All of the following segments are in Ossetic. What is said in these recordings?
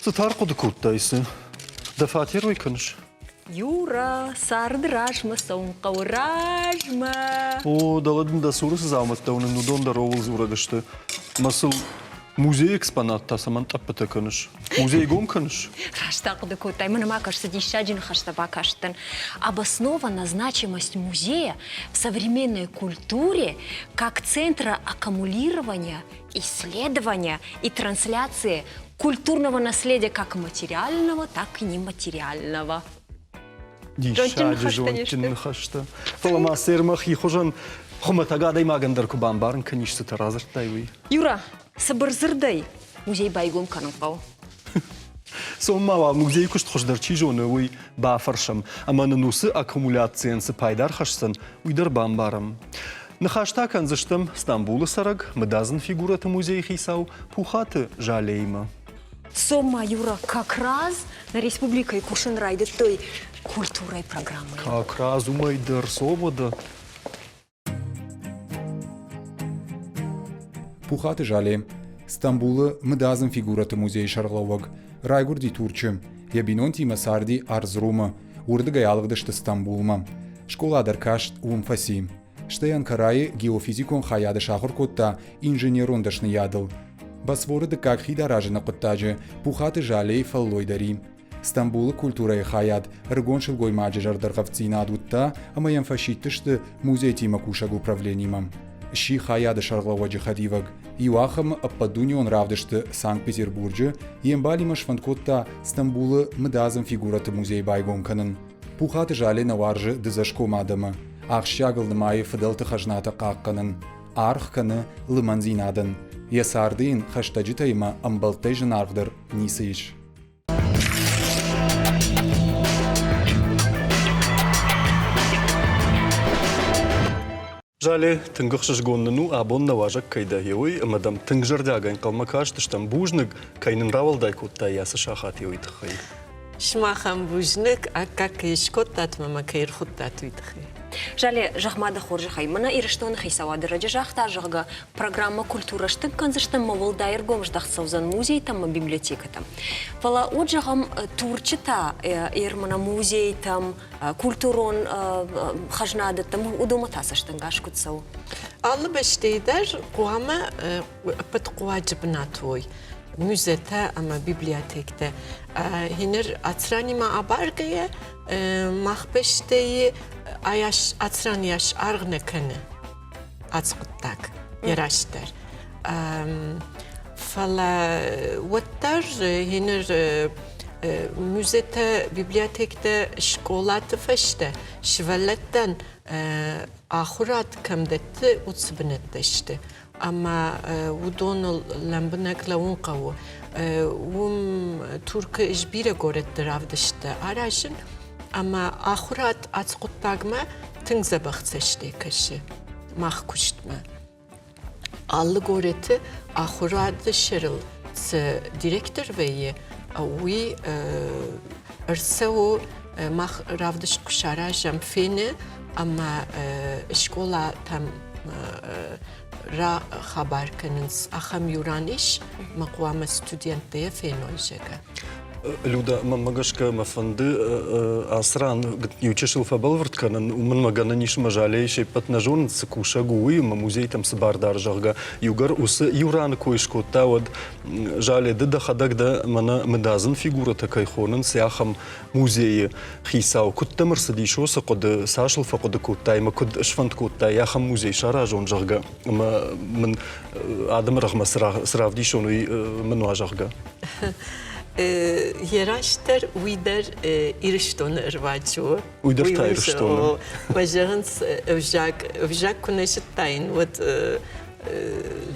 Цы та ӕрхъуыды кодтай, цы? Дӕ фатер уый кӕныс? Юра, царды размӕ цӕуын хъӕуы, размӕ! О, дӕлӕ дын дӕ цуры цы дзаумӕттӕ уынын, уыдон дӕр ууыл дзурӕг сты. Мӕ сыл музейы экспонат та цӕмӕн тъӕппытӕ кӕныс? Музей гом кӕныс? Раст ахъуыды кодтай, мӕнӕ ма кӕс, цы диссаджы ныхӕстӕ бакастӕн. Обоснована значимость музея в современной культуре как центра аккумулирования, исследования и трансляции культурного наследия как материального, так и нематериального. Диссаджы зондджын ныхӕстӕ. Фӕлӕ ма сӕр мӕхи хуызӕн хуымӕтӕг адӕймагӕн дӕр куы бамбарын кӕнис, цытӕ радзырдтай, уый. Юра, цыбыр дзырдӕй музей байгом кӕнын хъӕуы. Цом ма уал музейы куыст хуыздӕр чи зоны, уый бафӕрсӕм. Ӕмӕ нын уыцы аккумуляцийӕн цы пайда ӕрхӕсдзӕн, уый дӕр бамбарӕм. Ныхас та кӕндзыстӕм Стамбулы цӕрӕг мыдадзын фигурӕты музейы хицау Пухаты Жалеимӕ. Цом ма, Юра, как раз нӕ республикӕйы кусын райдыдтой культурӕйы программӕйы. Как раз уымӕй дӕр свобода. Пухаты Жале, Стамбулы мыдадзын фигурӕты музейы сӕргълӕууӕг, райгуырди Турчы. Йӕ бинонтимӕ царди Арзрумы, уырдыгӕй алыгъдысты Стамбулмӕ. Скъола дӕр каст уым фӕци. Стӕй Анкарайы геофизикон хайады сахуыр кодта инженерон дӕсныйадыл. Босфоры дыккаг хид аразыны хъуыддаджы Пухаты Жалейы фӕллой дӕр и. Стамбулы культурӕйы хайад ӕрыгон сылгоймаджы зӕрдӕргъӕвддзинад уыдта ӕмӕ йӕм фӕсидтысты музейтимӕ кусӕг управленимӕ. Сси хайады сӕргълӕууӕджы хӕдивӕг. Иу ахӕмы ӕппӕтдунеон равдысты Санкт-Петербурджы йе мбалимӕ сфӕнд кодта Стамбулы мыдадзын фигурӕты музей байгом кӕнын. Пухаты Жале нӕ уарзы дыдзӕсгом адӕмы. Ахсджиагыл нымайы фыдӕлты хӕзнатӕ хъахъхъӕнын. Аргъ кӕны лымӕндзинадӕн. Йӕ царды йын хӕстӕджытӕй ӕмӕ ӕмбӕлттӕй зынаргъдӕр ницы ис. Жале, тынг ӕхсызгон нын у, абон нӕ уазӕг кӕй дӕ, уый, ӕмӕ дӕм тынг зӕрдиагӕй ӕнхъӕлмӕ кастыстӕм. Бузныг, кӕй нын рауӕлдай кодтай ацы сахат, уый тыххӕй. Сымахӕн бузныг, аккаг кӕй скодтат ӕмӕ кӕй ӕрхуыдтат, уый тыххӕй. Жале, зӕгъ-ма дӕ хорзӕхӕй, мӕнӕ Ирыстоны хицауады раджы загъта, зӕгъгӕ, программӕ «Культурӕ стынг кӕндзыстӕм» ӕмӕ уӕлдай ӕргом здӕхт цӕудзӕн музейтӕм ӕмӕ библиотекӕтӕм. Фӕлӕ уӕд, зӕгъӕм, Турчы та мӕнӕ музейтӕм, культурон хӕзнадӕттӕм, уыдонмӕ та цӕстӕнгас куыд цӕуы? Алы бӕстӕйы дӕр хъуамӕ ӕппӕт хъуаджы бынат уой музейтӕ ӕмӕ библиотектӕ. Хиныр ацранимӕ абаргӕйӕ мах бӕстӕйы ацран йас аргъ нӕ кӕны ацы хъуыддаг йӕ растдӕр. Фӕлӕ уӕддӕр хиныр музейтӕ, библиотектӕ скъолаты фӕстӕ сывӕллӕттӕн ахуырад кӕм дӕтты, уыцы бынӕттӕ сты. Ӕмӕ уыдоныл лӕмбынӕг лӕууын хъӕуы. Уым Туркы ис бирӕ горӕтты равдысттӕ аразын, ӕмӕ ахуырад ацы хъуыддагмӕ тынг дзӕбӕх цӕстӕй кӕсы мах куыстмӕ. Алы горӕты ахуырады сӕрыл цы директор вӕййы, уый ӕрцӕуы мах равдыст куы саразӕм, фены ӕмӕ скъолатӕм рахабар кӕнынц, ахӕм иу ран ис, мӕ хъуамӕ студенттӕ йӕ феной, зӕгъгӕ. Люда, мӕнмӕ гӕсгӕ мӕ фӕнды ацы ран иу чысыл фӕбӕлвырд кӕнын, уымӕн мӕ гӕнӕн ис мӕ залӕй се ппӕт нӕ зонынц, цы кусӕг у, уый ӕмӕ музейтӕм цы бар дары, зӕгъгӕ. Иугӕр уыцы иу раны кой скодта, уӕд Зале, ды дӕхӕдӕг дӕ мӕнӕ мыдадзын фигурӕтӕ кӕй хонынц, ахӕм музейы хицау. Куыд дӕм ӕрцыдис уыцы хъуыды, цас ыл фӕхъуыды кодтай ӕмӕ куыд сфӕнд кодтай ахӕм музей саразон, зӕгъгӕ, ӕмӕ мын адӕмы рӕгъмӕ цы равдисон, уый мын уа, зӕгъгӕ? Йӕ растдӕр уый дӕр Ирыстоны ӕрваджы у. Уый дӕр та Ирыстоны. Мӕ зӕгъынц, ӕвзаг, ӕвзаг куы нӕ зыдтаин, уӕд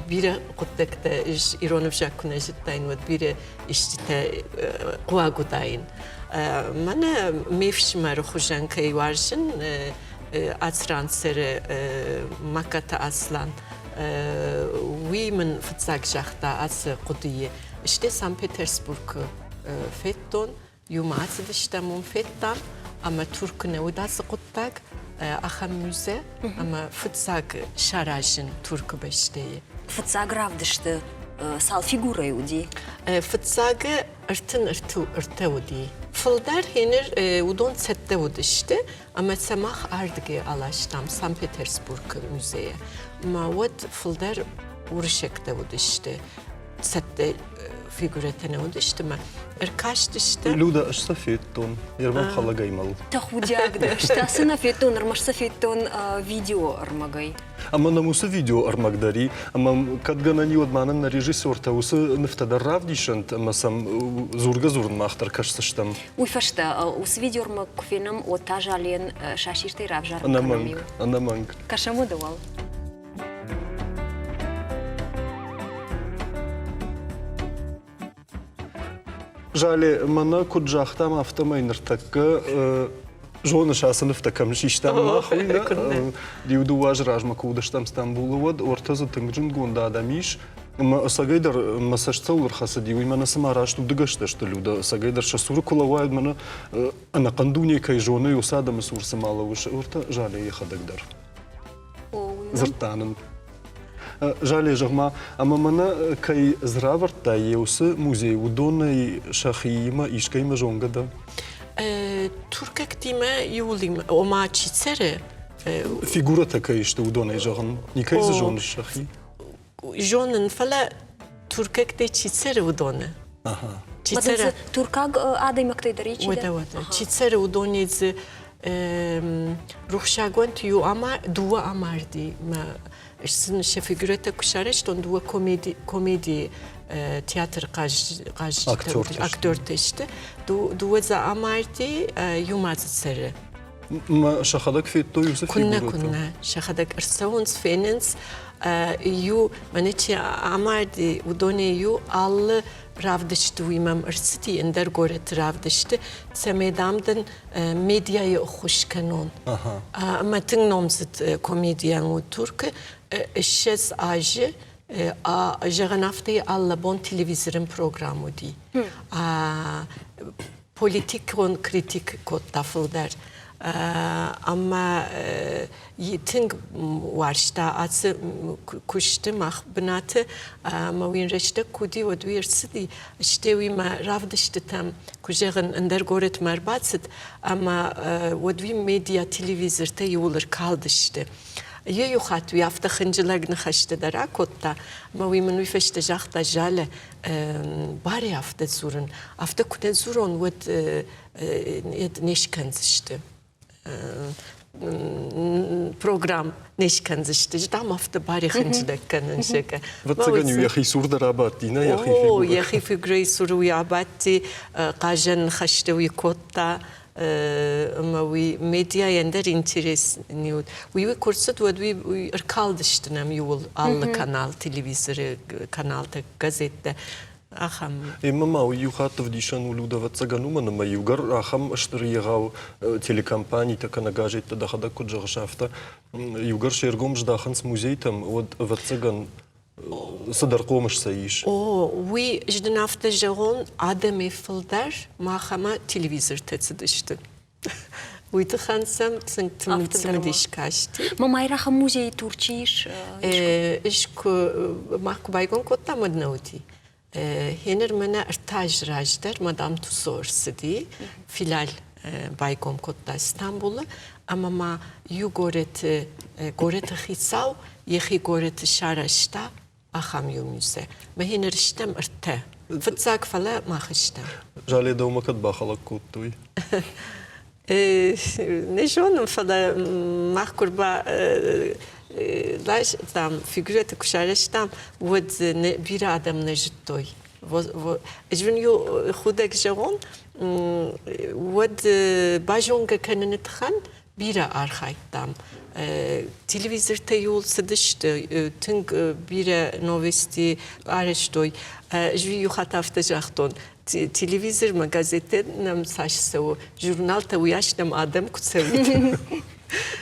бирӕ хъуыддӕгтӕ ис, ирон ӕвзаг куы нӕ зыдтаин, уӕд бирӕ истытӕ хъуаг уыдаин. Мӕнӕ ме фсымӕры хуызӕн кӕй уарзын, Ацран цӕры Маккаты Аслан, уый мын фыццаг загъта ацы хъуыдыйы. Стӕй Санкт-Петербургы федтон, Иумӕ ацыдыстӕм, уым федтам, ӕмӕ Туркы нӕ уыд ацы хъуыддаг, ахӕм музей, ӕмӕ фыццаг саразын Туркы бӕстӕйы. Фыццаг равдысты. Цал фигурӕйы уыди? Фыццаг 33 уыди. Фылдӕр хеныр уыдон цӕттӕ уыдысты, ӕмӕ сӕ мах ардыгӕй аластам Санкт-Петербургы музейӕ. Ӕмӕ уӕд фылдӕр уырыссӕгтӕ уыдысты, цӕттӕ фигурӕтӕ нӕ уыдысты мӕ ӕркастысты. Люда, ӕз сӕ федтон, ӕрбам хӕлӕгӕй мӕл. Тӕхудиаг дӕ, ӕз та цы нӕ федтон, ӕрмӕст сӕ федтон видеоӕрмӕгӕй. Ӕмӕ нӕм уыцы видеоӕрмӕг дӕр и, ӕмӕ кӕд гӕнӕн и, уӕд ма нын нӕ режиссертӕ уыцы нывтӕ дӕр равдисӕнт ӕмӕ сӕм дзургӕ-дзурын мах дӕр кӕсдзыстӕм. Уый фӕстӕ уыцы видеоӕрмӕг куы фенӕм, уӕд та Жален сасиртӕй равзарын кӕнӕм Ӕнӕмӕнг, иу. ӕнӕмӕнг. Кӕсӕм уӕдӕ уал. Жале, мӕнӕ куыд загътам, афтӕмӕй ныртӕккӕ зоныс, ацы нывтӕ кӕм систам мах, уый нӕ. Иу-дыууӕ азы размӕ куы уыдыстӕм Стамбулы, уӕд ортӕ дзы тынг зындгонд адӕм ис. Ӕмӕ ӕцӕгӕйдӕр мӕ цӕст цӕуыл ӕрхӕцыди, уый мӕнӕ цыма раст удыгӕстӕ сты, Люда. Ӕцӕгӕйдӕр сӕ цуры куы лӕууай, мӕнӕ ӕнӕхъӕн дуне кӕй зоны, уыцы адӕмы цур цыма лӕууыс, ортӕ Жале йӕхӕдӕг дӕр. Дзырдта нын. Жале, зӕгъ-ма, ӕмӕ мӕнӕ кӕй равӕрдтай уыцы музей, уыдонӕй сӕхиимӕ искӕимӕ зонгӕ дӕ? Туркӕгтимӕ иуылимӕ, ома чи цӕры? Фигурӕтӕ кӕй сты, уыдонӕй зӕгъын. Никӕй дзы зоныс сӕхи? Зонын, фӕлӕ туркӕгтӕй чи цӕры, уыдоны. Чи цӕры? Туркаг адӕймӕгтӕй дӕр чи Уӕдӕ, уӕдӕ. Чи цӕры, уыдонӕй дзы рухсагуӕнты иу ама дыууӕ амарди. Мӕ сын сӕ фигурӕтӕ куы сарӕзтон, дыууӕ комеди, комедийы театры хъазджытӕ, актертӕ сты. Дыууӕ дзы амарди, иу ма дзы цӕры. Сӕхӕдӕг федтой уыцы Куыннӕ, куыннӕ. Сӕхӕдӕг ӕрцӕуынц, фенынц. Иу, мӕнӕ чи амарди, уыдонӕй иу алы равдысты уый мӕм ӕрцыди, ӕндӕр горӕты равдысты, цӕмӕй, дам, дын медиайы ӕххуыс кӕнон. Ӕмӕ тынг номдзыд комедиан у Туркы. 20 азы, зӕгъӕн, афтӕ алы бон телевизорын программ уыди. Политикон критик кодта фылдӕр. Ӕмӕ тынг уарзта ацы куысты мах бынаты ӕмӕ уый рӕстӕг куы уыди, уӕд уый ӕрцыди. Стӕй уый мӕ равдыстытӕм, куы зӕгъын, ӕндӕр горӕтмӕ ӕрбацыд ӕмӕ уӕд уый медиа, телевизортӕ иууыл ӕркалдысты. Йе иу хатт уый афтӕ хынджылӕг ныхӕстӕ дӕр акодта, ӕмӕ уый мын уый фӕстӕ загъта, Жале, барӕй афтӕ дзурын. Афтӕ куы нӕ дзурон, уӕд не скӕндзысты. Программ не скӕндзысты. Дам афтӕ барӕй хынджылӕг кӕнын, зӕгъгӕ. Ӕвӕццӕгӕн-иу йӕхи цур дӕр абадти, нӕ йӕхи фигурӕ? О, йӕхи фигурӕйы цур уый абадти, хъазӕн ныхӕстӕ уый кодта, ӕмӕ уый медиайӕн дӕр интерес не уыд. Уый куы рцыд, уӕд уый ӕркалдысты нӕм иууыл алы канал, телевизоры каналтӕ, газеттӕ. Ахӕм. Ӕмӕ ма уый иу хатт ӕвдисӕн у Люда, ӕвӕццӕгӕн, уымӕн ӕмӕ иугӕр ахӕм стыр егъау телекомпанитӕ кӕнӕ газеттӕ дӕхӕдӕг куыд зӕгъыс, афтӕ иугӕр се ргом здахынц музейтӕм, уӕд, ӕвӕццӕгӕн, цыдӕр хъомыс сӕ ис. О, уый ӕз дын афтӕ зӕгъон, адӕмӕй фылдӕр мах ӕмӕ телевизортӕ цыдысты. Уый тыххӕн сӕм тынг цымыдис касти. Мамайрахы музейы Турчы ис? Ис куы мах куы байгом кодтам, уӕд нӕ уыди. Хеныр мӕнӕ ӕртӕ азы раздӕр мадам Тусо ӕрцыди, филиал байгом кодта Стамбулы ӕмӕ ма иу горӕты горӕты хицау йӕхи горӕты сарӕзта ахӕм иу музей. Мӕ хеныр стӕм ӕртӕ. Фыццаг, фӕлӕ мах стӕм. Жале, дӕумӕ кӕд бахӕлӕг кодтой? Не зонын, фӕлӕ мах куы там фигурӕты куы сарӕзтам, уӕд бирӕ адӕм нӕ зыдтой. Ӕз уын иу худӕг зӕгъон, уӕд базонгӕ кӕныны тыххӕн бирӕ архайдтам. Телевизортӕ иуыл цыдысты, тынг бирӕ новости арӕзтой. Ӕз иу хатт афтӕ загътон, телевизормӕ, газеттӕ нӕм цас цӕуы, журналтӕ уыйас нӕм адӕм куы цӕуид.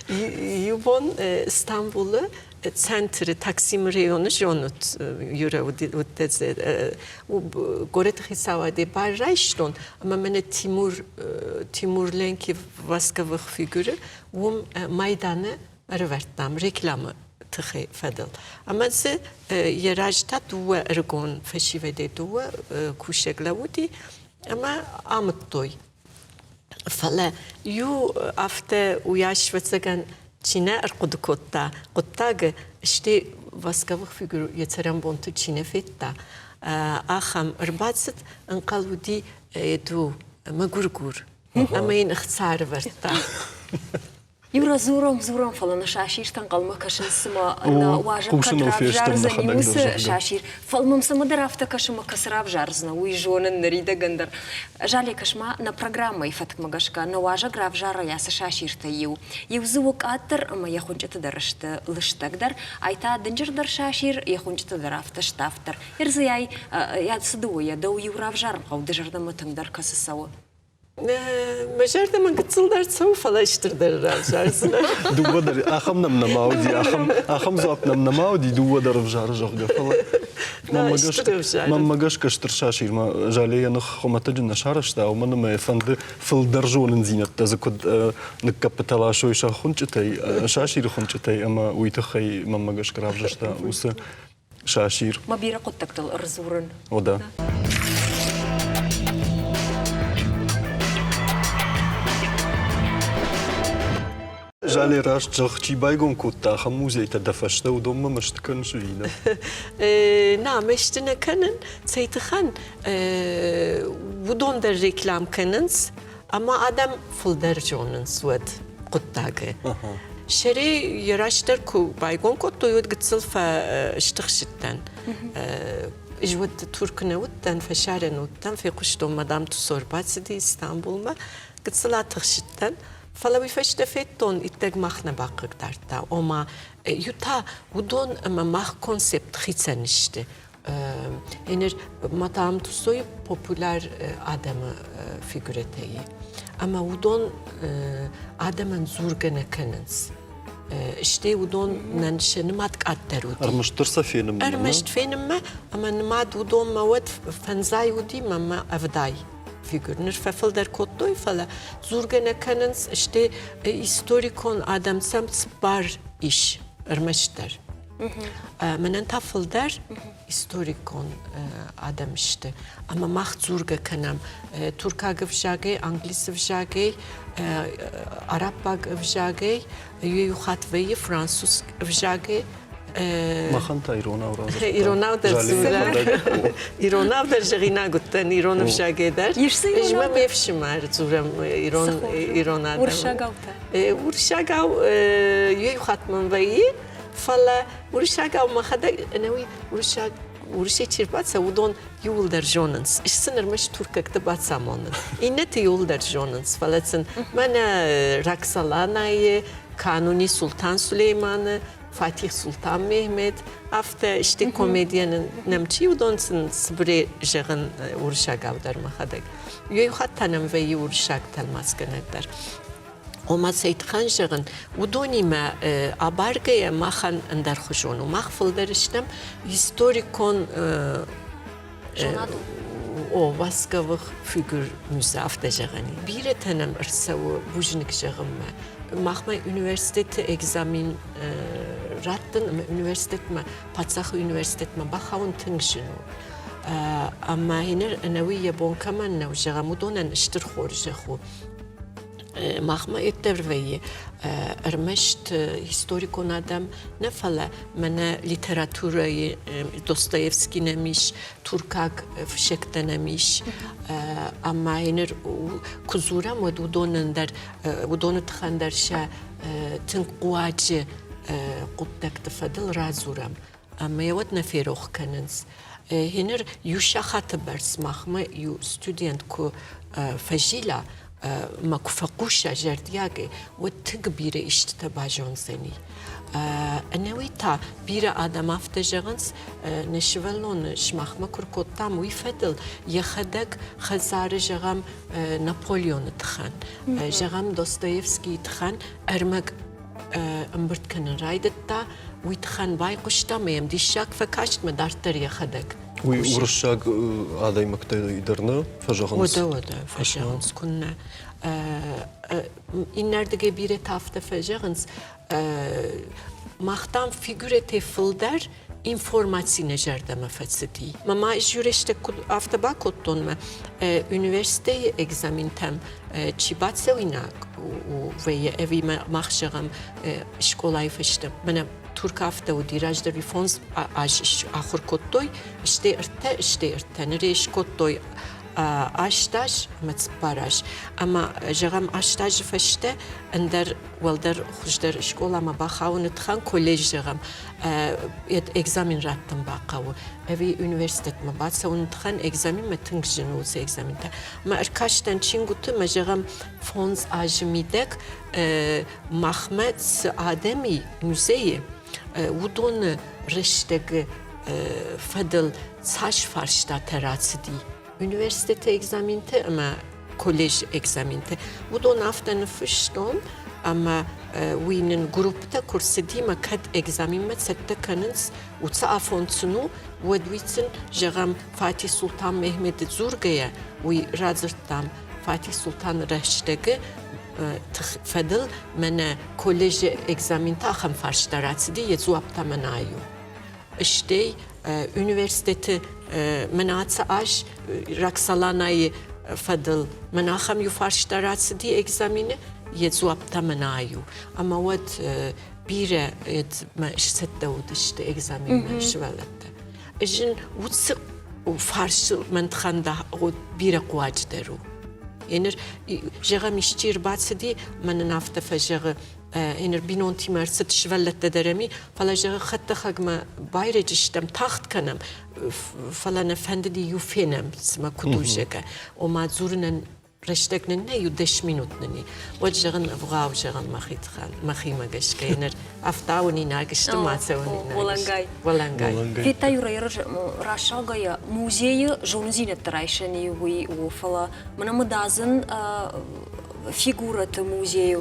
Иу бон Стамбулы центры Таксимы районы зонут, Юра уыдтӕ горӕты хицауадӕй бар райстон, ӕмӕ мӕнӕ Тимур, Тимур Ленки восковых фигуры уым Майданы ӕрӕвӕрдтам рекламӕ. тыххӕй фӕдыл. Ӕмӕ дзы йӕ разы та дыууӕ ӕрыгон фӕсивӕдӕй дыууӕ кусӕг лӕууыди ӕмӕ амыдтой. Фӕлӕ иу афтӕ уыйас ӕвӕццӕгӕн чи нӕ ӕрхъуыды кодта хъуыддагы, стӕй восковых фигур йӕ цӕрӕнбонты чи нӕ федта, ахӕм ӕрбацыд, ӕнхъӕл уыди Эду мӕгуыргур ӕмӕ йын ӕхца ӕрывӕрдта. Иу радзурӕм, дзурӕм, фӕлӕ нӕ сасиртӕ ӕнхъӕлмӕ кӕсынц, цыма нӕ уазӕг кӕд равзардзӕни, уыцы сасир. Фӕлӕ мӕм цӕмӕдӕр афтӕ кӕсы, мӕ кӕцы равзардзынӕ, уый зонын ныридӕгӕн дӕр. Зале, кӕс-ма, нӕ программӕйы фӕткмӕ гӕсгӕ нӕ уазӕг равзара ацы сасиртӕй иу. Иу дзы у къаддӕр ӕмӕ йӕ хуынчъыты дӕр сты лыстӕгдӕр, ай та дынджырдӕр сасир, йӕ хуынчъыты дӕр афтӕ ставддӕр. Ӕрдзӕй цы дыууӕйӕ дӕу иу равзарын хъӕуы, дӕ зӕрдӕмӕ тынгдӕр кӕцы цӕуы? Мӕ зӕрдӕмӕ гыццыл дӕр цӕуы, фӕлӕ стырдӕр равзардзынӕ. Дыууӕ дӕр ахӕм нӕм нӕма уыди, ахӕм, ахӕм дзуапп нӕм нӕма уыди, дыууӕ дӕр ӕвзары, зӕгъгӕ, фӕлӕ мӕнмӕ гӕсгӕ стыр сасирмӕ Зале йӕ ных хуымӕтӕджы нӕ сарӕзта, уымӕн ӕмӕ йӕ фӕнды фылдӕр зонындзинӕдтӕ дзы куыд ныккӕппытӕ ласой сӕ хуынчъытӕй, сасиры хуынчъытӕй ӕмӕ уый тыххӕй мӕнмӕ гӕсгӕ равзӕрста уыцы сасир. Мӕ бирӕ хъуыддӕгтыл ӕрдзурын. О да. Зале раст зӕгъ, чи байгом кодта ахӕм музейтӕ дӕ фӕстӕ, уыдонмӕ мӕсты кӕныс ӕви нӕ? Нӕ, мӕсты нӕ кӕнын. Цӕй тыххӕн уыдон дӕр реклам кӕнынц, Ӕмӕ адӕм фылдӕр зонынц уӕд хъуыддагы. Сӕрӕй йӕ растдӕр куы байгом кодтой, уӕд гыццыл фӕстыхсыдтӕн. Ӕз уӕд Туркы нӕ уыдтӕн, фӕсарӕн уыдтӕн, фехъуыстон, мадам Тусо ӕрбацыди Стамбулмӕ. Гыццыл атыхсыдтӕн, фӕлӕ уый фӕстӕ федтон, иттӕг мах нӕ бахъыгдардта. Ома, иу та уыдон ӕмӕ мах концепт хицӕн сты. Енер Мадам Туссойы популяр адӕмы фигурӕтӕй. Ӕмӕ уыдон адӕмӕн дзургӕ нӕ кӕнынц. Стӕй уыдонӕн сӕ нымад къаддӕр уыди. Ӕрмӕстдӕр сӕ фенынмӕ? Ӕрмӕст фенынмӕ, ӕмӕ нымад уыдонмӕ уӕд фӕндзай уыди мӕ ӕвдай фигур. Ныр фӕфылдӕр кодтой, фӕлӕ дзургӕ нӕ кӕнынц, стӕй историкон адӕм сӕм цыппар ис ӕрмӕстдӕр. Мӕнӕн та фылдӕр историкон адӕм сты. Ӕмӕ мах дзургӕ кӕнӕм туркаг ӕвзагӕй, англисы ӕвзагӕй, араббаг ӕвзагӕй, иу хатт вӕййы француз ӕвзагӕй. Махӕн та иронау радзырдта. Иронау дӕр дзурӕм. Иронау дӕр зӕгъинаг уыдтӕн ирон ӕвзагӕй дӕр. Ӕз мӕ ме фсымӕр дзурӕм ирон ирон адӕм. Уырыссагау та? Уырыссагау иу хатт мӕм вӕййы, Фӕлӕ уырыссагау мӕхӕдӕг ӕнӕуи уырыссаг Уырысӕй чи рбацӕуы, уыдон иууылдӕр зонынц. Ис сын ӕрмӕст туркӕгты бацамонын. Иннӕты иууылдӕр зонынц, фӕлӕ сын мӕнӕ Роксоланайы, Кануни Султан Сулейманы, Фатих Султан Мехмед, афтӕ сты комедийӕн нӕм чи, уыдон сын цыбырӕй зӕгъын уырыссагау дӕр мӕхӕдӕг. Иу хатт та нӕм вӕййы уырыссаг тӕлмацгӕнӕг дӕр. Ома цӕй зӕгъын, уыдонимӕ абаргӕйӕ махӕн ӕндӕрхуызон у. Мах фылдӕр стӕм историкон о, восковых фигур музей, афтӕ зӕгъӕн. Бирӕтӕ нӕм ӕрцӕуы бузныг зӕгъынмӕ. Махмӕ университеты экзамен раттын ӕмӕ университетмӕ, паддзахы университетмӕ бахауын тынг зын у. Ӕмӕ ныр ӕнӕуи йӕ бон кӕмӕн нӕу, зӕгъӕм, уыдонӕн стыр хорзӕх у. Махмӕ ӕддӕр вӕййы ӕрмӕст историкон адӕм нӕ, фӕлӕ мӕнӕ литературӕйы Достоевский нӕм ис, туркаг фыссӕгтӕ нӕм ис. Ӕмӕ ныр куы дзурӕм, уӕд уыдонӕн дӕр, уыдоны тыххӕн дӕр сӕ тынг хъуаджы хъуыддӕгты фӕдыл радзурӕм. Ӕмӕ йӕ уӕд нӕ ферох кӕнынц. Гъеныр иу сахаты бӕрц махмӕ иу студент куы фӕзила мӕ куы фӕхъуса зӕрдиагӕй, уӕд тынг бирӕ истытӕ базондзӕни. Ӕнӕуи та бирӕ адӕм афтӕ зӕгъынц, нӕ сывӕллоны сымахмӕ куы ркодтам, уый фӕдыл йӕхӕдӕг хӕдзары, зӕгъӕм, Наполеоны тыххӕн, зӕгъӕм, Достоевскийы тыххӕн ӕрмӕг ӕмбырд кӕнын райдыдта, уый тыххӕн байхъуыста ӕмӕ йӕм диссаг фӕкаст мӕ дарддӕр йӕхӕдӕг. Уый уырыссаг адӕймӕгтӕ дӕр нӕ фӕзӕгъынц? Уӕдӕ, уӕдӕ, фӕзӕгъынц, куыннӕ. Иннӕрдыгӕй бирӕтӕ афтӕ фӕзӕгъынц, мах, дам, фигурӕтӕй фылдӕр информаци нӕ зӕрдӕмӕ фӕцыди. Мӕ ма ӕз рӕстӕг куыд афтӕ бакодтон мӕ университеты экзаментӕм чи бацӕуинаг вӕййы ӕви мах зӕгъӕм скъолайы фӕстӕ мӕнӕ Турк афтӕ уыди, раздӕр фондз аз ахуыр кодтой, стӕй ӕртӕ, стӕй ӕртӕ. Ныр скодтой аст аз ӕмӕ цыппар аз. Ӕмӕ, зӕгъӕм, аст азы фӕстӕ ӕндӕр уӕлдӕр хуыздӕр скъоламӕ бахауыны тыххӕн колледж, зӕгъӕм, экзамен раттын бахъӕуы. Ӕви университетмӕ бацӕуыны тыххӕн экзаменмӕ тынг зын у уыцы экзаментӕ. Мӕ ӕркастӕн чингуыты, мӕ, зӕгъӕм, фондз азы мидӕг махмӕ цы адӕм и музейы, уыдоны рӕстӕгы фӕдыл цас фарстатӕ рацыди университеты экзаменты ӕмӕ колледжы экзаменты, уыдон афтӕ ныффыстон, ӕмӕ уый нын групптӕ куы рцыди мӕ кӕд экзаменмӕ цӕттӕ кӕнынц, уыцы афон сын у, уӕд уый сын, зӕгъӕм, Фатих Султан Мехмеды дзургӕйӕ, уый радзырдтам Фатих Султаны рӕстӕгы фӕдыл мӕнӕ колледжы экзаменты ахӕм фарста рацыди, йӕ дзуапп та мӕнӕ ай у. Стӕй университеты мӕнӕ ацы аз Роксоланайы фӕдыл мӕнӕ ахӕм иу фарста рацыди экзамены, йӕ дзуапп та мӕнӕ ай у. Ӕмӕ уӕд бирӕ сцӕттӕ уыдысты экзаменмӕ сывӕллӕттӕ. Ӕз ын уыцы фарсыл мӕн бирӕ хъуаджыдӕр у. Еныр, зӕгъӕм, исчи ӕрбацыди, мӕн ын афтӕ фӕзӕгъы, еныр бинонтимӕ ӕрцыд сывӕллӕттӕ дӕр ӕми, фӕлӕ, зӕгъы, хӕдтӕхӕгмӕ байрӕджы стӕм, тагъд кӕнӕм, фӕлӕ нӕ фӕндыди иу фенӕм, цымӕ куыд у, зӕгъгӕ. Ома дзурынӕн рӕстӕг нын нӕй, иу 10 минут нын и. Уӕд, зӕгъын, ӕвгъау, зӕгъын, мӕхи тыххӕн, мӕхимӕ гӕсгӕ ныр ӕфтауынинаг сты, ма цӕуынинаг. Уӕлӕнгай. Уӕлӕнгай. Федта иу рӕсӕгӕйӕ музейы зонындзинӕдтӕ райсӕн уый у, фӕлӕ мӕнӕ мыдадзын фигурӕты музейы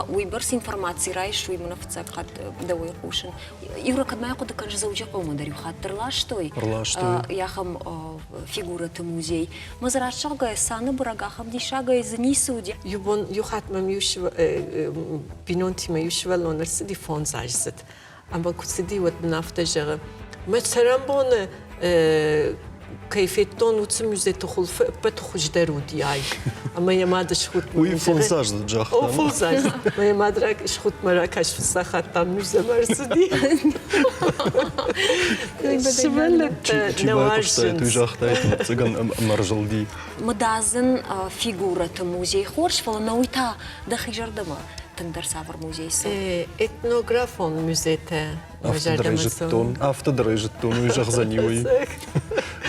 уыйбӕрц информаци райс, уый мӕнӕ фыццаг хатт дӕуӕй хъусын. Юра, кӕд ма хъуыды кӕныс, Дзӕуджыхъӕумӕ дӕр иу хатт ӕрластой Ӕрластой. Ахӕм фигурӕты музей. Мӕ дзы раст зӕгъгӕйӕ, цаны бӕрӕг ахӕм диссагӕй дзы ницы уыди. Иу бон, иу хатт мӕм иу бинонтимӕ иу сывӕллон ӕрцыди фондзаздзыд. Ӕмӕ куы цыди, уӕд мын афтӕ зӕгъы: Мӕ цӕрӕнбоны кӕй федтон, уыцы музейты хуылфы ӕппӕты хуыздӕр уыди ай. Ӕмӕ йӕ мад схудт. Уый фондзаздзыд загъта. О, фондзаздзыд. Ӕмӕ йӕ мад схудтмӕ ракаст, фыццаг хатт дам музеймӕ ӕрцыди. Сывӕллӕттӕ нӕ уарзынц. Уый загътай, ӕвӕццӕгӕн, ӕмӕ ӕрзылди. Мыдадзын фигурӕты музей хорз, фӕлӕ нӕ уый та дӕхи зӕрдӕмӕ тынгдӕр цавӕр музей цӕуы? Этнографон музейтӕ Афтӕ дӕр ӕй зыдтон, уый зӕгъдзӕни уый.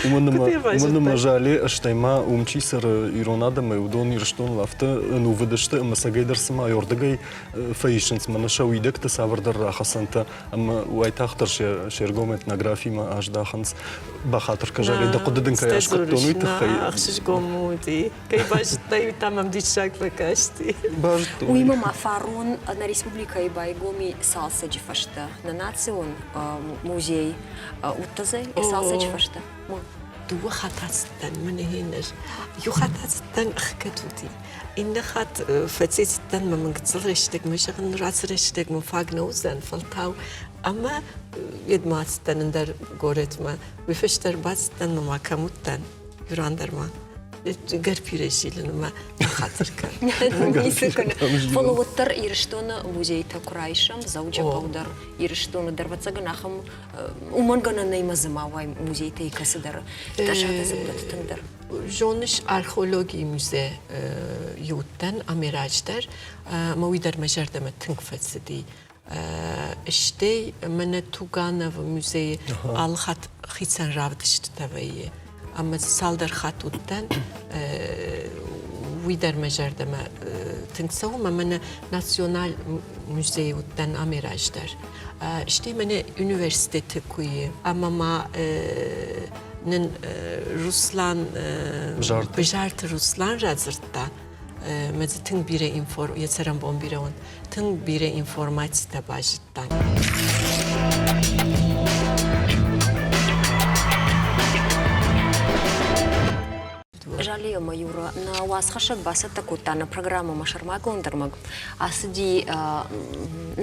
Уымӕн ӕмӕ Жале, стӕй ма уым чи цӕры ирон адӕмӕй, уыдон Ирыстоныл афтӕ ӕнувыд сты, ӕмӕ цӕгӕйдӕр цыма уырдыгӕй фӕисынц мӕнӕ сӕ уидӕгты цавӕрдӕр рахӕцӕнтӕ ӕмӕ уайтагъддӕр се ргом этнографимӕ аздахынц. Бахатыр кӕ, Жале, дӕ хъуыды дын кӕй аскъуыдтон, уый тыххӕй. Ӕхсызгон уыди. Кӕй базыдтай, уый та мӕм диссаг фӕкасти. Базыдтон. Уыимӕ ма фарон нӕ республикӕйы байгом и цалцӕджы фӕстӕ нӕ национ музей. Уыдтӕ дзы цалцӕджы фӕстӕ? Дыууӕ хатт ацыдтӕн, мӕнӕ иннӕ. Иу хатт ацыдтӕн ӕхгӕд уыди. Иннӕ хатт фӕцӕйцыдтӕн мӕ мын гыццыл рӕстӕгмӕ, зӕгъын, ныр ацы рӕстӕг мын фаг нӕ уыдзӕн, фӕлтау ӕмӕ йедмӕ ацыдтӕн ӕндӕр горӕтмӕ. Уый фӕстӕ ӕрбацыдтӕн ӕмӕ ма кӕм уыдтӕн, иу ран дӕр ма. Гӕрпирӕй зилынмӕ хатыр кӕн. Ницы кӕны. Фӕлӕ уӕддӕр Ирыстоны музейтӕ куы райсӕм, Дзӕуджыхъӕу дӕр, Ирыстоны дӕр, ӕвӕццӕгӕн, ахӕм уымӕн гӕнӕн нӕй мӕ дзы ма уай музейтӕй кӕцыдӕр тӕссаг дзы тынгдӕр. Зоныс, археологийы музей уыдтӕн ӕмӕ раздӕр, ӕмӕ уый дӕр мӕ зӕрдӕмӕ тынг фӕцыди. Стӕй мӕнӕ Тугановы музейы алы хатт хицӕн равдыстытӕ вӕййы. Ӕмӕ дзы цалдӕр хатт уыдтӕн. Уый дӕр мӕ зӕрдӕмӕ тынг цӕуы. Ӕмӕ мӕнӕ националь музейы уыдтӕн ами раздӕр. Стӕй мӕнӕ университеты куы ӕмӕ ма нын Руслан Бзарты Руслан радзырдта, мӕ дзы тынг бирӕ йӕ цӕрӕнбон бирӕ уӕнт, тынг бирӕ информацитӕ базыдтам. Жале ӕмӕ Юра, нӕ уацхӕссӕг бацӕттӕ кодта нӕ программӕмӕ сӕрмагонд ӕрмӕг. Ацыди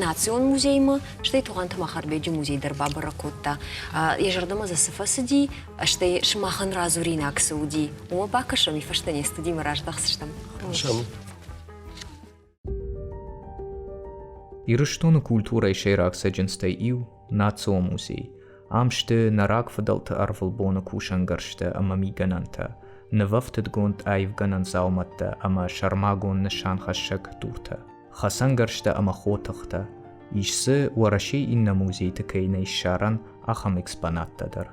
национ музеймӕ, стӕй Тугъанты Махарбеджы музей дӕр бабӕрӕг кодта. Йӕ зӕрдӕмӕ дзы цы фӕцыди, стӕй сымахӕн радзуринаг цы уыди, уымӕ бакӕсӕм, и фӕстӕ не студимӕ раздӕхдзыстӕм. Ирыстоны культурӕйы сӕйраг цӕджындзтӕй иу – Национ музей. Ам сты нӕ рагфыдӕлты ӕрвылбоны кусӕнгӕрзтӕ ӕмӕ мигӕнӕнтӕ, нывӕфтыдгонд аивгӕнӕн дзаумӕттӕ ӕмӕ сӕрмагонд нысанхӕссӕг дуртӕ, хӕцӕнгӕрзтӕ ӕмӕ хотыхтӕ. Ис дзы, Уӕрӕсейы иннӕ музейты кӕй нӕй ссарӕн, ахӕм экспонаттӕ дӕр.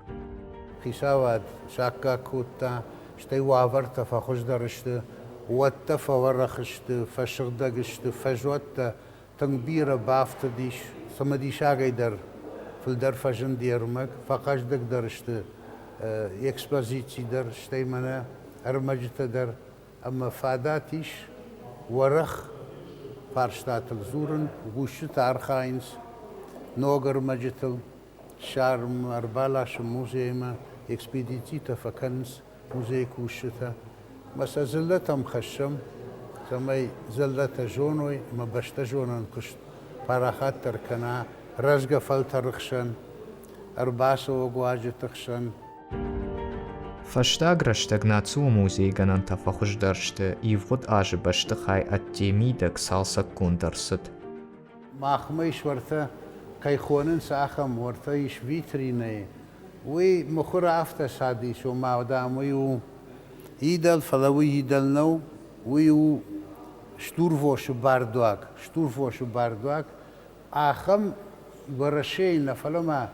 Хицауад саккаг кодта, стӕй уавӕртӕ фӕхуыздӕр сты, уӕттӕ фӕуӕрӕх сты, фӕсыгъдӕг сты, фӕзуӕттӕ тынг бирӕ бафтыдис, цымыдисагӕй дӕр фылдӕр фӕзынди ӕрмӕг, фӕхъӕздыгдӕр сты экспозици дӕр, стӕй мӕнӕ ӕрмӕджытӕ дӕр ӕмӕ фадат ис уӕрӕх фарстатыл дзурын, кусджытӕ архайынц ног ӕрмӕджытыл, ссарын ӕрбаласын музеймӕ, экспедицитӕ фӕкӕнынц музейы кусджытӕ. Мӕ сӕ дзыллӕтӕм хӕссӕм, цӕмӕй дзыллӕтӕ зоной ӕмӕ бӕстӕзонӕн куыст парахатдӕр кӕна рӕзгӕ фӕлтӕры хсӕн, ӕрбацӕуӕг уазджыты хсӕн. Фӕстаг рӕстӕг Национ музейы гӕнӕнтӕ фӕхуыздӕр сты, ивгъуыд азы бӕстыхай ӕдде-мидӕг цалцӕггонд ӕрцыд. Махмӕ ис уӕртӕ, кӕй хонынц, ахӕм уӕртӕ ис витринӕйы. Уый мыхуыр афтӕ садис, ома, дам, уый у идол, фӕлӕ уый идол нӕу, уый у стурвосы бардуаг, стурвосы бардуаг. Ахӕм Уӕрӕсейы нӕ, фӕлӕ ма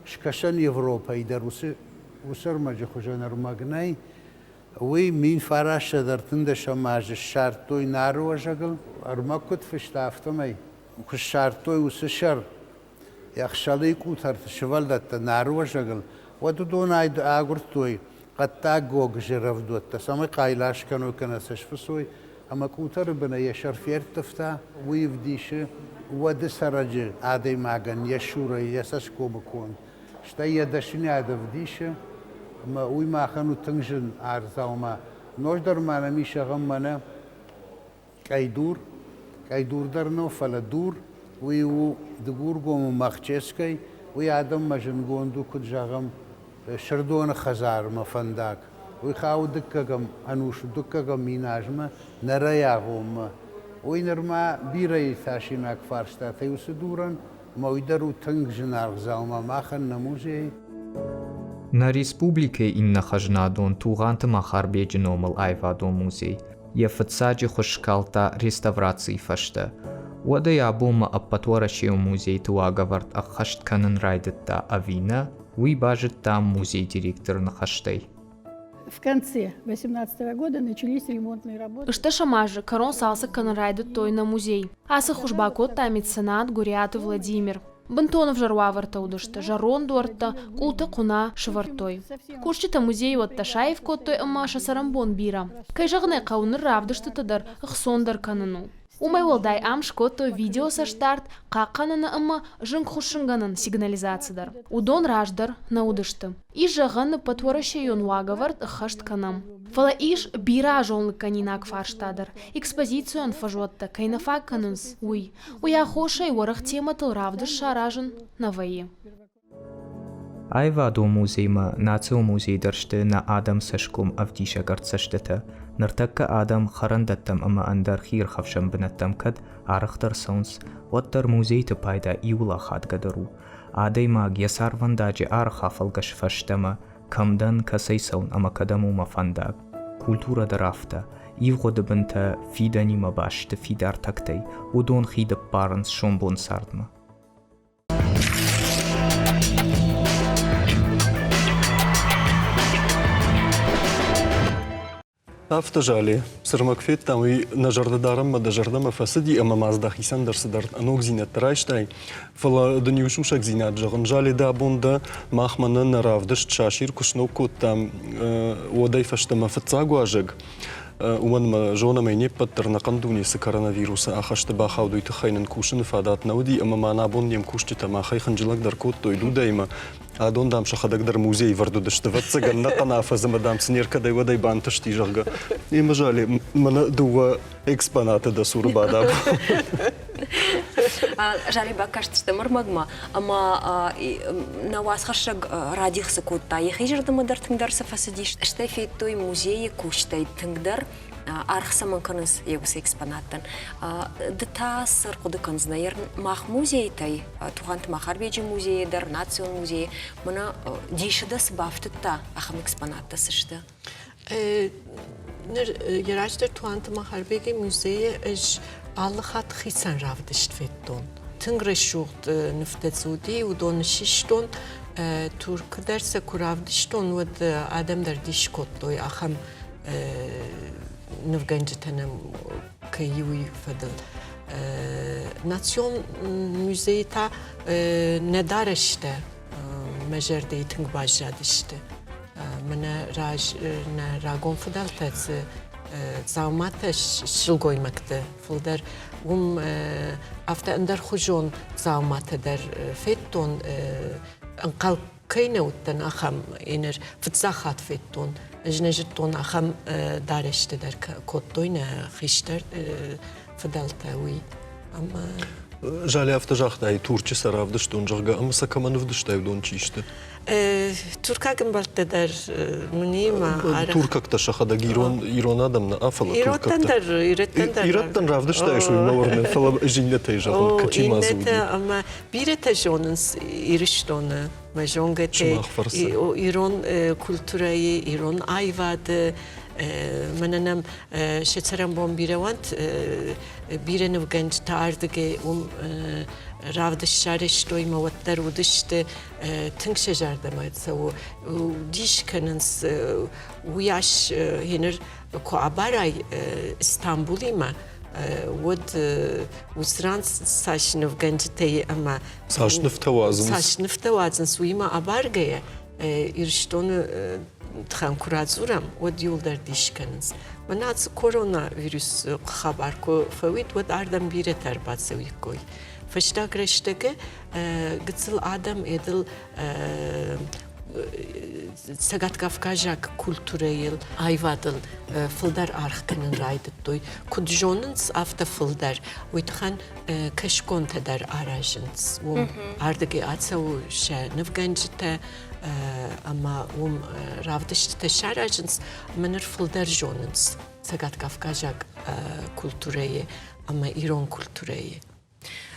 Скӕсӕн Европӕйы дӕр уыцы уыцы ӕрмӕджы хуызӕн ӕрмӕг нӕй. Уый 1913 азы ссардтой Нары уӕзӕгыл, ӕрмӕг куыд фыста, афтӕмӕй куы ссардтой уыцы сӕр, ӕхсӕлыйы къутӕрты сывӕллӕттӕ Нары уӕзӕгыл, уӕд уыдон агуырдтой хъӕддаг гогызы рӕвдуӕттӕ, цӕмӕй хъайла скӕной кӕнӕ сӕ сфыцой, ӕмӕ къутӕры бынӕй йӕ сӕр ферттывта, уый ӕвдисы уӕды цӕрӕджы адӕймагӕн йӕ сурӕй йӕ цӕсгомы конд. Стӕй йӕ дӕсныйад ӕвдисы, ӕмӕ уый махӕн у тынг зын ардзаумӕ. Ноджыдӕр ма нӕм ис зӕгъӕм мӕнӕ къӕйдур. Къӕйдур дӕр нӕу, фӕлӕ дур. Уый у Дыгургомы Махческӕй. Уый адӕммӕ зындгонд у, куыд зӕгъӕм, Сырдоны хӕдзармӕ фӕндаг. Уый хауы дыккӕгӕм ӕнусы, дыккӕгӕм миназмӕ, нӕрӕй агъоммӕ. Уый нырма бирӕ иртасинаг фарстатӕй уыцы дурӕн, ӕмӕ уый дӕр у тынг зынаргъ дзаума махӕн нӕ музейы. Нӕ республикӕйы иннӕ хӕзнадон Тугъанты Махарбеджы номыл аивадон музей йӕ фыццаджы хуыз скалдта реставрацийы фӕстӕ. Уӕдӕй абонмӕ ӕппӕтуӕрӕсейон музейты уагӕвӕрд ӕххӕст кӕнын райдыдта ӕви нӕ, уый базыдтам музейы директоры ныхӕстӕй. В конце 18 года начались ремонтные работы. Стӕсӕм азы кӕрон цалцӕг кӕнын райдыдтой нӕ музей. Ацы хуыз бакодта меценат Гуыриаты Владимир. Бынтон ӕвзӕр уавӕртӕ уыдысты, зӕронд дуӕрттӕ, къулты хъуына сывӕрдтой. Кусджытӕ музейы уӕттӕ саив кодтой ӕмӕ сӕ цӕрӕнбон бирӕ. Кӕй зӕгъын ӕй хъӕуы, ныр равдыстытӕ дӕр ӕхцондӕр кӕнын у. Уымӕй уӕлдай ам скодтой видеоцӕстдард, хъахъхъӕныны ӕмӕ зынгхуыссынгӕнӕн сигнализаци дӕр. Уыдон раздӕр нӕ уыдысты. Ис зӕгъӕн, ӕппӕтуӕрӕсейон уагӕвӕрд ӕххӕст кӕнӕм. Фӕлӕ ис бирӕазон лыггӕнинаг фарста дӕр, экспозицион фӕзуӕттӕ кӕй нӕ фаг кӕнынц, уый. Уый аххосӕй уӕрӕх темӕтыл равдыст саразын нӕ вӕййы. Аивадон музеймӕ национ музей дӕр сты нӕ адӕм цӕсгом ӕвдисӕг артдзӕстытӕ. Ныртӕккӕ адӕм хӕрӕндӕттӕм ӕмӕ ӕндӕр хиирхӕфсӕн бынӕттӕм кӕд арӕхдӕр цӕуынц, уӕддӕр музейты пайда иууыл ахадгӕдӕр у. Адӕймаг йӕ царвӕндаджы арӕх афӕлгӕсы фӕстӕмӕ, кӕм дӕн, кӕцӕй цӕуын ӕмӕ кӕдӕм у мӕ фӕндаг. Культурӕ дӕр афтӕ. Ивгъуыды бынтӕ фидӕнимӕ баст сты фидар тӕгтӕй, уыдон хид ӕппарынц сомбон цардмӕ. Афтӕ, Зали, цы рмӕг федтам, уый нӕ зӕрдӕдарӕнмӕ дӕ зӕрдӕмӕ фӕцыди ӕмӕ ма дзы дӕхицӕн дӕр цыдӕр ногдзинӕдтӕ райстай. Фӕлӕ дын иу сусӕгдзинад зӕгъын, Зали, дӕ бон дӕ мах мӕнӕ нӕ равдыст сасир куы сног кодтам, уӕдӕй фӕстӕмӕ фыццаг уазӕг. Уымӕн ӕмӕ зонӕм ӕй не ппӕт дӕр ӕнӕхъӕн дуне цы коронавирусы ахӕсты бахауд, уый тыххӕй нын кусыны фадат нӕ уыди ӕмӕ ма нӕ абон не мкусджытӕ махӕй хынджылӕг дӕр кодтой Дудӕимӕ. Адон, дам, сӕхӕдӕг дӕр музейы вӕрд уыдысты, ӕвӕццӕгӕн, нӕхъӕн афӕдз ӕмӕ, дам, сын ӕркӕдӕй уӕдӕй бантысти, зӕгъгӕ. Емӕ жале, мӕнӕ дыууӕ экспонаты дӕ цуры бадав. Жале бакастыстӕм ӕрмӕгмӕ ӕмӕ нӕ уацхӕссӕг радих цы кодта, йӕхи зӕрдӕмӕ дӕр тынгдӕр цы фӕцыдис, стӕй федтой музейы кусджытӕй тынгдӕр аргъ цӕмӕн кӕнынц йӕ уыцы экспонаттӕн. Ды та цы ӕрхъуыды кӕндзынӕ? Мах музейтӕй, Тугъанты Махарбеджы музейы дӕр, национ музейы, мӕнӕ дисы дӕ цы бафтыдта, ахӕм экспонаттӕ цы сты? Ныр йӕ раздӕр Тугъанты Махарбеги музейы ӕз алы хатт хицӕн равдыст федтон. Тынг рӕсугъд нывтӕ дзы уыди, уыдон систон. Туркы дӕр сӕ куы равдыстон, уӕд адӕм дӕр дис кодтой, ахӕм нывгӕнджытӕ нӕм кӕй и, уый фӕдыл. Национ музейы та нӕ дарӕстӕ мӕ зӕрдӕйы тынг баззадысты. Мӕнӕ раз нӕ рагон фыдӕлтӕ цы дзауматӕ сылгоймӕгты фылдӕр уым афтӕ ӕндӕрхуызон дзауматӕ дӕр федтон, ӕнхъӕл кӕй нӕ уыдтӕн, ахӕм ӕнӕр фыццаг хатт федтон. Ӕз нӕ зыдтон, ахӕм дарӕстӕ дӕр кодтой нӕ хистӕр фыдӕлтӕ, уый. Ӕмӕ Жале афтӕ загътай, Турчы сӕ равдыстон, зӕгъгӕ, ӕмӕ сӕ кӕмӕн ӕвдыстай, уыдон чи сты? Туркаг ӕмбӕлттӕ дӕр мынимӕ Туркӕгтӕ сӕхӕдӕг ирон, ирон адӕм нӕ, фӕлӕ ирӕттӕн дӕр ирӕттӕн дӕр ирӕттӕн равдыстай, уый мӕ уырны, фӕлӕ ӕз иннӕтӕй зӕгъын, чи ма дзы уыди. Ӕмӕ бирӕтӕ зонынц Ирыстоны, мӕ зонгӕтӕ ирон культурӕйы, ирон аивады. Мӕнӕ нӕм сӕ цӕрӕнбон бирӕ уӕнт, бирӕ нывгӕнджытӕ ардыгӕй уым равдыст сарӕзтой мӕ уӕддӕр уыдысты тынг сӕ зӕрдӕмӕ цӕуы, дис кӕнынц, уыйас еныр куы абарай Стамбулимӕ, уӕд уыцы ран цас нывгӕнджытӕй ӕмӕ цас нывтӕ уадзынц, цас нывтӕ уадзынц, уыимӕ абаргӕйӕ Ирыстоны тыхӕн куы радзурӕм, уӕд иуылдӕр дис кӕнынц. Мӕнӕ ацы коронавирусы хабар куы фӕуид, уӕд ардӕм бирӕтӕ ӕрбацӕуиккой. Фӕстаг рӕстӕгы гыццыл адӕм эдыл цӕгаткавказаг культурӕйыл, аивадыл фылдӕр аргъ кӕнын райдыдтой. Куыд зонынц, афтӕ фылдӕр. Уый тыххӕн кӕсгонтӕ дӕр аразынц. Уым ардыгӕй ацӕуы сӕ нывгӕнджытӕ ӕмӕ уым равдыстытӕ саразынц ӕмӕ ныр фылдӕр зонынц цӕгаткавказаг культурӕйы ӕмӕ ирон культурӕйы.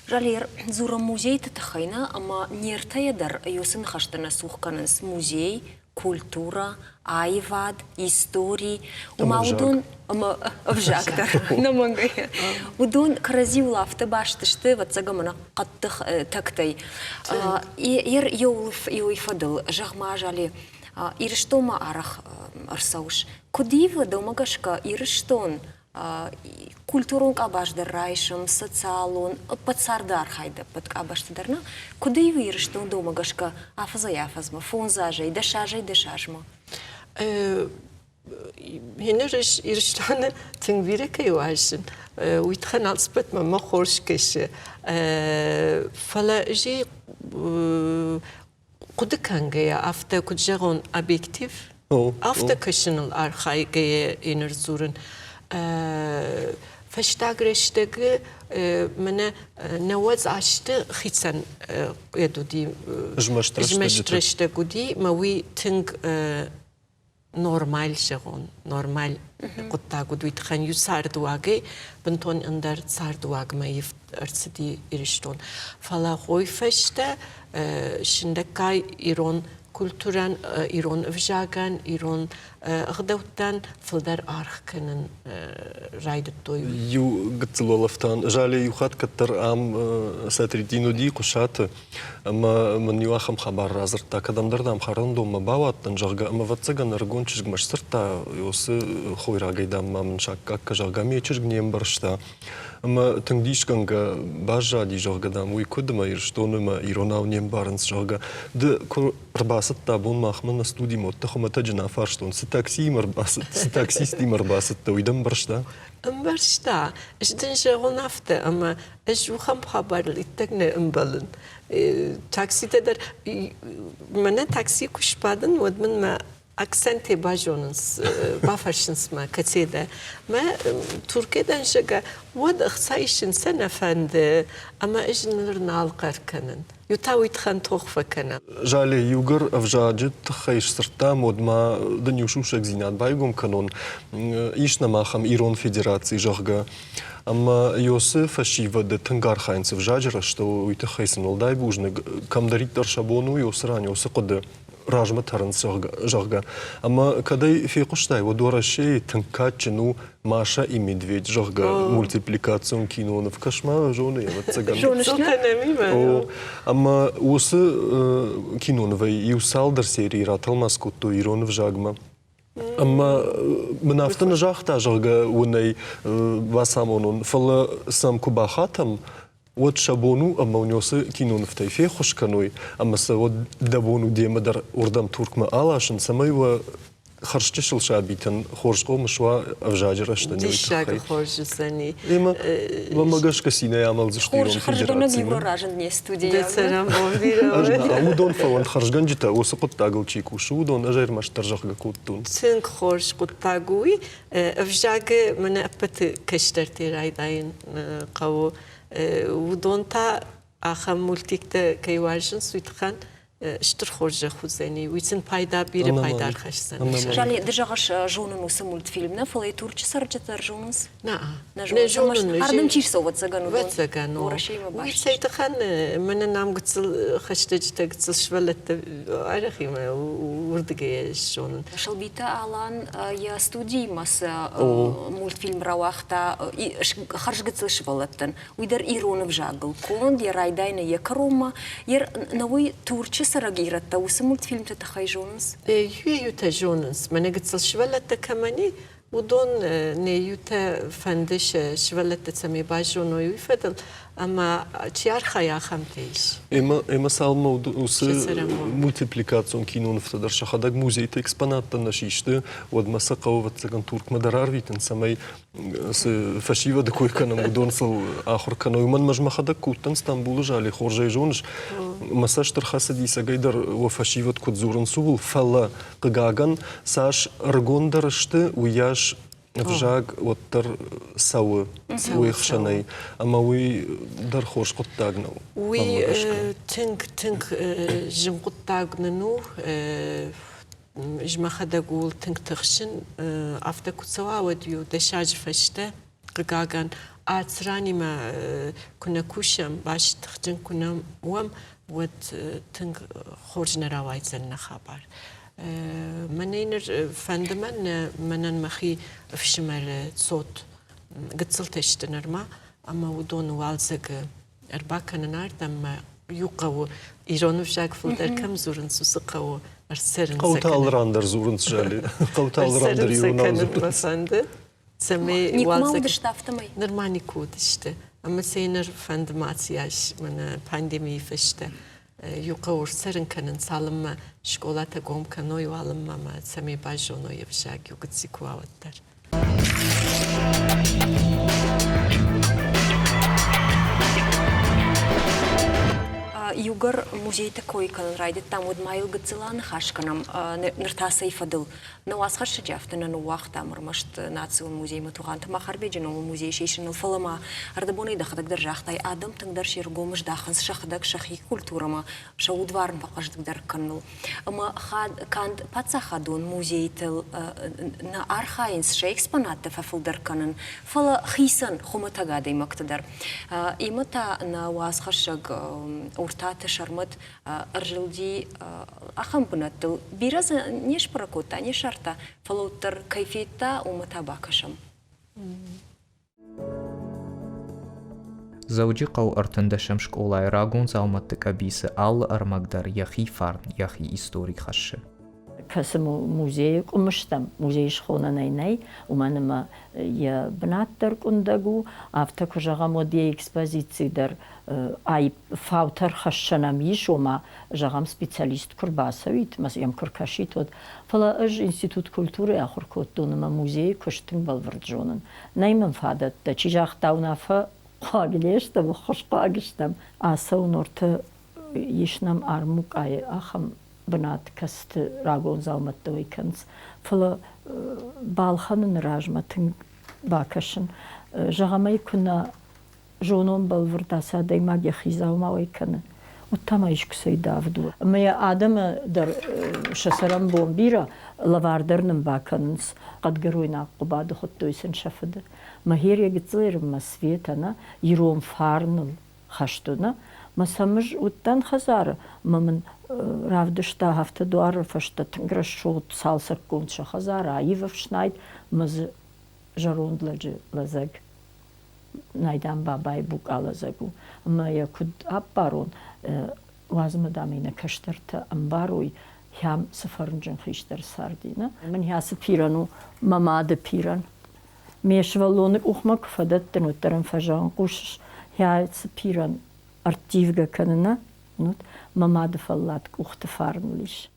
Жалер, дзурӕм музейты тыххӕй нӕ, ӕмӕ не ртӕйӕ дӕр уыцы ныхӕстӕ нӕ цух кӕнынц музей, культурӕ, аивад, истори. Ома уыдон ӕмӕ ӕвзаг дӕр ӕнӕмӕнгӕй. Уыдон кӕрӕдзиуыл афтӕ баст сты, ӕвӕццӕгӕн, мӕнӕ хъӕддых тӕгтӕй. Еуый фӕдыл, зӕгъ-ма, Жале, Ирыстонмӕ арӕх ӕрцӕуыс. Куыд ивы, дӕумӕ гӕсгӕ, Ирыстон культурон къабаз дӕр райсӕм, социалон, ӕппӕт царды архайды ӕппӕт къабӕзты дӕр нӕ. Куыд ивы Ирыстон дӕумӕ гӕсгӕ афӕдзӕй-афӕдзмӕ, фондз азӕй, дӕс азӕй дӕс азмӕ? Ныр Ирыстоны тынг бирӕ кӕй уарзын, уый тыххӕн алцыппӕт мӕ хорз кӕсы. Фӕлӕ ӕз хъуыды кӕнгӕйӕ, афтӕ куыд зӕгъон, объектив, афтӕ кӕсыныл архайгӕйӕ ныр дзурын. Фӕстаг рӕстӕгы мӕнӕ 90 азты хицӕн хъуыд уыди, змӕст рӕстӕг уыди, мӕ уый тынг нормаль зӕгъон, нормаль хъуыддаг уыд уый тыххӕн иу цардуагӕй бынтон ӕндӕр цардуагмӕ ивд ӕрцыди Ирыстон. Фӕлӕ уый фӕстӕ сындӕггай ирон культурӕн, ирон ӕвзагӕн, ирон ӕгъдӕуттӕн фылдӕр аргъ кӕнын райдыдтой. Иу гыццыл улӕфтӕн Жале иу хатт кӕддӕр ам Сатриддин уыди Хъуысаты Ӕмӕ мын иу ахӕм хабар радзырдта, кӕдӕмдӕр, дам, хӕрӕндонмӕ бауадтӕн, зӕгъгӕ, ӕмӕ, ӕвӕццӕгӕн, ӕрыгон чызгмӕ сдзырдта, уыцы хойрагӕй, дам, ма мын саккаг кӕ, зӕгъгӕ, ме чызг не мбӕрста. Ӕмӕ тынг дисгӕнгӕ баззади, зӕгъгӕ, дам, уый куыд ӕмӕ Ирыстоны ӕмӕ иронау не мбарынц, зӕгъгӕ. Ды куы ӕрбацыдтӕ. Ӕрбацыдтӕ абон махмӕ нӕ студимӕ, уӕд дӕ хуымӕтӕджы нӕ афарстон, цы таксиимӕ ӕрбацыд, цы таксистимӕ ӕрбацыдтӕ, уый дӕ ӕмбӕрста? Ӕмбӕрста. Ӕз дын зӕгъон афтӕ, ӕмӕ ӕз ахӕм хабарыл иттӕг нӕ ӕмбӕлын. Такситӕ дӕр, мӕнӕ такси куы сбадын, уӕд мын мӕ акцентӕй базонынц, бафӕрсынц мӕ, кӕцӕй дӕ. Мӕ Туркӕй дӕн, зӕгъгӕ, уӕд ӕхца исын сӕ нӕ фӕнды, ӕмӕ ӕз ныр нал хъӕр кӕнын. Иу та уый тыххӕн тох фӕкӕнӕм. Зале, иугӕр ӕвзаджы тыххӕй сдзырдтам, уӕд ма дын иу сусӕгдзинад байгом кӕнон. Ис нӕм ахӕм Ирон Федераци, зӕгъгӕ. Ӕмӕ Йосы фӕсивӕды тынг архайынц ӕвзаджы рӕзтыл, уый тыххӕй сын уӕлдай бузныг. Кӕмдӕриддӕр сӕ бон у, Йосы ран Йосы хъуыды размӕ тӕрынц, зӕгъгӕ. Ӕмӕ кӕд ӕй фехъуыстай, уӕд Уӕрӕсейы тынг кадджын у Маша и медведь, зӕгъгӕ, мультипликацион киноныв. Кӕс-ма, зоны, ӕвӕццӕгӕн. Зоныс, О, ӕмӕ уыцы кинонывӕй иу цалдӕр серийы ратӕлмац кодтой ирон ӕвзагмӕ. Ӕмӕ мын афтӕ нӕ загъта, зӕгъгӕ, уын ӕй бацамонон, фӕлӕ сӕм куы бахатӕм, уӕд сӕ бон у ӕмӕ уын уыцы кинонывтӕй феххуыс кӕной, ӕмӕ сӕ уӕд дӕ бон у демӕ дӕр уырдӕм Туркмӕ аласын, цӕмӕй уӕ хӕрзчысыл сабитӕн хорз хъомыс уа ӕвзаджы рӕзтӕн. Диссаг хорз уыдзӕни. Ӕмӕ мӕ гӕсгӕ цинӕй амӕлдзысты Хорз хӕрзгӕнӕг иумӕ разынд не студийы. Дӕ цӕрӕнбон бирӕ. Ӕз уыдон фӕуӕнт хӕрзгӕнджытӕ, уыцы хъуыддагыл чи кусы, уыдон ӕз ӕрмӕстдӕр зӕгъгӕ кодтон. Тынг хорз хъуыддаг у уый. Ӕвзагы мӕнӕ ӕппӕты кӕстӕртӕй райдайын хъӕуы. Уыдон та ахӕм мультиктӕ кӕй уарзынц, уый тыххӕн стыр хорзӕх уыдзӕни, уый сын пайда, бирӕ пайда ӕрхӕсдзӕн. Жале, ды зӕгъыс, зонын уыцы мультфильм нӕ, фӕлӕ Турчы цӕрджытӕ дӕр зонынц? Нӕ, нӕ зонын. Ардӕм чи рцӕуы, ӕвӕццӕгӕн, уыдон? Ӕвӕццӕгӕн, Уӕрӕсеимӕ Уый цӕй тыххӕн мӕнӕн ам гыццыл хӕстӕджытӕ, гыццыл сывӕллӕттӕ арӕхимӕ уырдыгӕй зонын. Сылбиты Алан йӕ студиимӕ цы мультфильм рауагъта хӕрзгыццыл сывӕллӕттӕн, уый дӕр ирон ӕвзагыл конд, йӕ райдайӕны йӕ кӕронмӕ. Нӕ уый Турчы цӕрӕг ирӕттӕ уыцы мультфильмты тыххӕй зонынц? Иуӕй-иутӕ зонынц. Мӕнӕ гыццыл сывӕллӕттӕ кӕмӕн и, уыдон нӕ иутӕ фӕнды сӕ сывӕллӕтты цӕмӕй базоной, уый фӕдыл, ӕмӕ чи архайы, ахӕмтӕ ис. Ӕмӕ цалынмӕ уыцы мультипликацион кинонывтӕ дӕр сӕхӕдӕг музейты экспонаттӕ нӕ систы, уӕдмӕ сӕ хъӕуы, ӕвӕццӕгӕн, Туркмӕ дӕр арвитын, цӕмӕй цы фӕсивӕды кой кӕнӕм, уыдон сыл ахуыр кӕной. Уымӕн ӕмӕ мӕхӕдӕг куы уыдтӕн Стамбулы зали, хорз ӕй зоныс, мӕ цӕст ӕрхӕцыди ӕцӕгӕйдӕр уӕ фӕсивӕд куыд дзурынц, ууыл, фӕлӕ хъыгагӕн, цас ӕрыгондӕр сты, уыйас ӕвзаг уӕддӕр цӕуы уый хсӕнӕй. Ӕмӕ уый дӕр хорз хъуыддаг нӕу. Уый тынг, тынг зын хъуыддаг нын у. Ӕз мӕхӕдӕг ууыл тынг тыхсын. Афтӕ куы цӕуа, уӕд иу дӕс азы фӕстӕ, хъыгагӕн, ацранимӕ куы нӕ кусӕм, баст тыхджын куы нӕ уӕм, уӕд тынг хорз нӕ рауайдзӕн нӕ хабар. Мӕнӕй ныр фӕнды мӕн, мӕнӕн мӕхи ӕфсымӕры цот гыццылтӕ сты нырма, ӕмӕ уыдон уалдзӕгы ӕрбакӕнын ардӕм мӕ иу хъӕуы ирон ӕвзаг фылдӕр кӕм дзурынц, уыцы хъӕуы ӕрцӕрын. Хъӕутӕ алы ран дӕр дзурынц, Зӕли. Хъӕутӕ алы ран дӕр иронау дзурынц. Фӕнды, цӕмӕй Никуы ма уыдысты афтӕмӕй? Нырма никуы уыдысты. Ӕмӕ сӕ ныр фӕнды ма ацыйас мӕнӕ пандемийы фӕстӕ иу хъӕуы ӕрцӕрын кӕнын, цалынмӕ скъолатӕ гом кӕной, уалынмӕ ма цӕмӕй базоной ӕвзаг иу гыцци куы уа, уӕддӕр. Иугӕр музейты кой кӕнын райдыдтам, уӕд ма йыл гыццыл аныхас кӕнӕм. Ныр та цӕй фӕдыл? Нӕ уацхӕссӕджы афтӕ нӕ ныууагътам ӕрмӕст национ музеймӕ Тугъанты Махарбеджы номыл музей сисыныл, фӕлӕ ма ӕрдӕбонӕй дӕхӕдӕг дӕр загътай, адӕм тынгдӕр се ргом здахынц сӕхӕдӕг сӕхи культурӕмӕ, сӕ удварн фӕхъӕздыгдӕр кӕныныл. Ӕмӕ канд паддзахадон музейтыл нӕ архайынц сӕ экспонаттӕ фӕфылдӕр кӕнын, фӕлӕ хицӕн хуымӕтӕг адӕймӕгты дӕр. Ӕмӕ та нӕ уацхӕссӕг Уртаты Сӕрмӕт ӕрзылди ахӕм бынӕттыл. Бирӕ дзы не сбӕрӕг кодта, не ссардта, фӕлӕ уӕддӕр кӕй федта, уымӕ та бакӕсӕм. Дзӕуджыхъӕуы ӕртындӕсӕм скъолайы рагон дзаумӕтты къӕбицы алы ӕрмӕг дӕр йӕхи фарн, йӕхи истори хӕссы. Кӕцы музейы къуымы стӕм, музей схонӕн ӕй нӕй, уымӕн ӕмӕ йӕ бынат дӕр къуындӕг у, афтӕ куы зӕгъӕм, уӕд йӕ экспозици дӕр аипп фаутӕ рхӕссӕн ӕм ис, ома, зӕгъӕм, специалист куы рбацӕуид ӕмӕ йӕм куы ркӕсид, уӕд. Фӕлӕ ӕз институт культурӕйы ахуыр кодтон ӕмӕ музейы куыст тынг бӕлвырд зонын. Нӕй мын фадӕттӕ, чи загъта уынаффӕ хъуаг не стӕм, ӕххуысхъуаг стӕм. Ацӕуын ортӕ ис нӕм армукъайы ахӕм бынат, кӕцыты рагон дзаумӕттӕ уӕй кӕнынц. Фӕлӕ балхӕныны размӕ тынг бакӕсын. Зӕгъӕм ӕй куы нӕ зонон бӕлвырд, ацы адӕймаг йӕхи дзаума уӕй кӕны, уӕд та ма искуыцӕй давд у. Ӕмӕ йӕ адӕмы дӕр сӕ цӕрӕнбон бирӕ, лӕвар дӕр нын бакӕнынц. Хъӕдгӕройнаг Хъуыбады хуыдтой сын сӕ фыды. Мӕ йӕ гыццыл ӕрмӕ Светӕ нӕ ирон фарныл хӕсты нӕ мӕ сӕм ӕз уыдтӕн хӕдзары ӕмӕ мын равдыста афтӕ дуары фӕстӕ тынг рӕсугъд цалцӕггонд сӕ хӕдзар, аив ӕфснайд ӕмӕ дзы зӕронд лӕджы лӕдзӕг Найдан бабайы букъа лӕдзӕг у ӕмӕ йӕ куыд аппарон, уадз ӕмӕ дам ӕй нӕ кӕстӕртӕ ӕмбарой, хӕм цы фӕрнджын хистӕр царди, нӕ? Мын ацы пирӕн у мӕ мады пирӕн. Ме сывӕллоны къухмӕ куы фӕдӕттын, уӕддӕр ын фӕзӕгъын, хъусыс, ацы пирӕн ӕрттивгӕ кӕны, нӕ? Мӕ мады фӕллад къухты фарныл ис.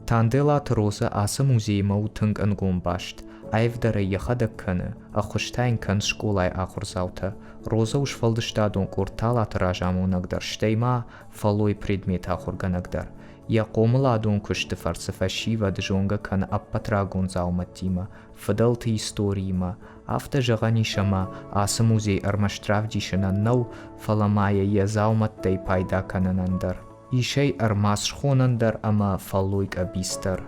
Танделаты Розӕ ацы музеймӕ у тынг ӕнгом баст. Аивдӕр ӕй йӕхӕдӕг кӕны, ӕххуыс та йын кӕны скъолайы ахуырдзаутӕ. Розӕ у сфӕлдыстадон къорд Талаты разамонӕг дӕр, стӕй ма фӕллойы предметы ахуыргӕнӕг дӕр. Йӕ хъомыладон куысты фӕрцы фӕсивӕд зонгӕ кӕны ӕппӕт рагон дзаумӕттимӕ, фыдӕлты историимӕ. Афтӕ зӕгъӕн ис ӕмӕ ацы музей ӕрмӕст равдисынӕн нӕу, фӕлӕ ма йӕ йӕ дзаумӕттӕй пайда кӕнынӕн дӕр. Ис ӕй ӕрмадз схонӕн дӕр ӕмӕ фӕллой къӕбиц дӕр.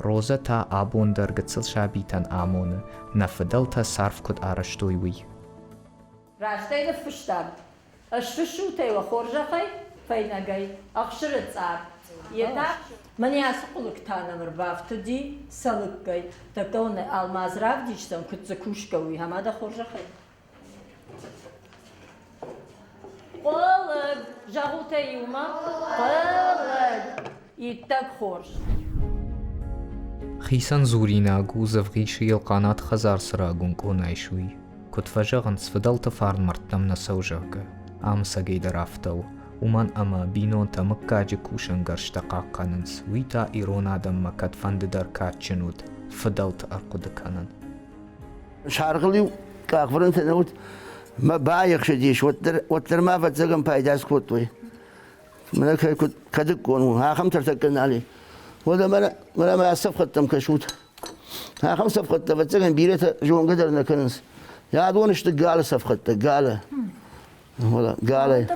Розӕ та абон дӕр гыццыл сабитӕн амоны, нӕ фыдӕлтӕ царв куыд арӕзтой, уый. Раст ӕй ныффыстам. Ысфыссут ӕй уӕ хорзӕхӕй, фӕйнӕгӕй, ӕхсыры цъар. Йе та мӕнӕ ацы хъуылыг та нӕм ӕрбафтыди цӕлыккӕй. Тӕккӕ уын алмаз равдисдзӕн, куыд дзы кусгӕ уый, ӕмӕ дӕ хорзӕхӕй. Хъуылыг! Зӕгъут ӕй иумӕ. Хъуылыг! Иттӕг хорз. Хицӕн дзуринаг у Дзывгъисы Елхъанаты хӕдзар цы рагон къона ис, уый. Куыд фӕзӕгъынц, фыдӕлты фарн мӕрдтӕм нӕ цӕуы, зӕгъгӕ. Ам ӕцӕгӕй дӕр афтӕ у, уымӕн ӕмӕ бинонтӕ мыггаджы кусӕнгӕрзтӕ хъахъхъӕнынц, уый та ирон адӕммӕ кӕдфӕнды дӕр кадджын уыд фыдӕлты ӕрхъуыды кӕнын. Саргъыл-иу къахвӕрӕнтӕ нӕ уыд, мӕ баихсыдис, уӕддӕр, уӕддӕр ма ӕвӕццӕгӕн пайда скодтой. Мӕнӕ кӕй куыд кӕдыккон у, ахӕм тӕртӕккӕ нал и. Уӕдӕ мӕнӕ, мӕнӕ мӕ цӕфхӕдтӕм кӕсут. Ахӕм цӕфхӕдтӕ, ӕвӕццӕгӕн, бирӕтӕ зонгӕ дӕр нӕ кӕнынц. Адон сты галы цӕфхӕдтӕ, галы. Галӕй.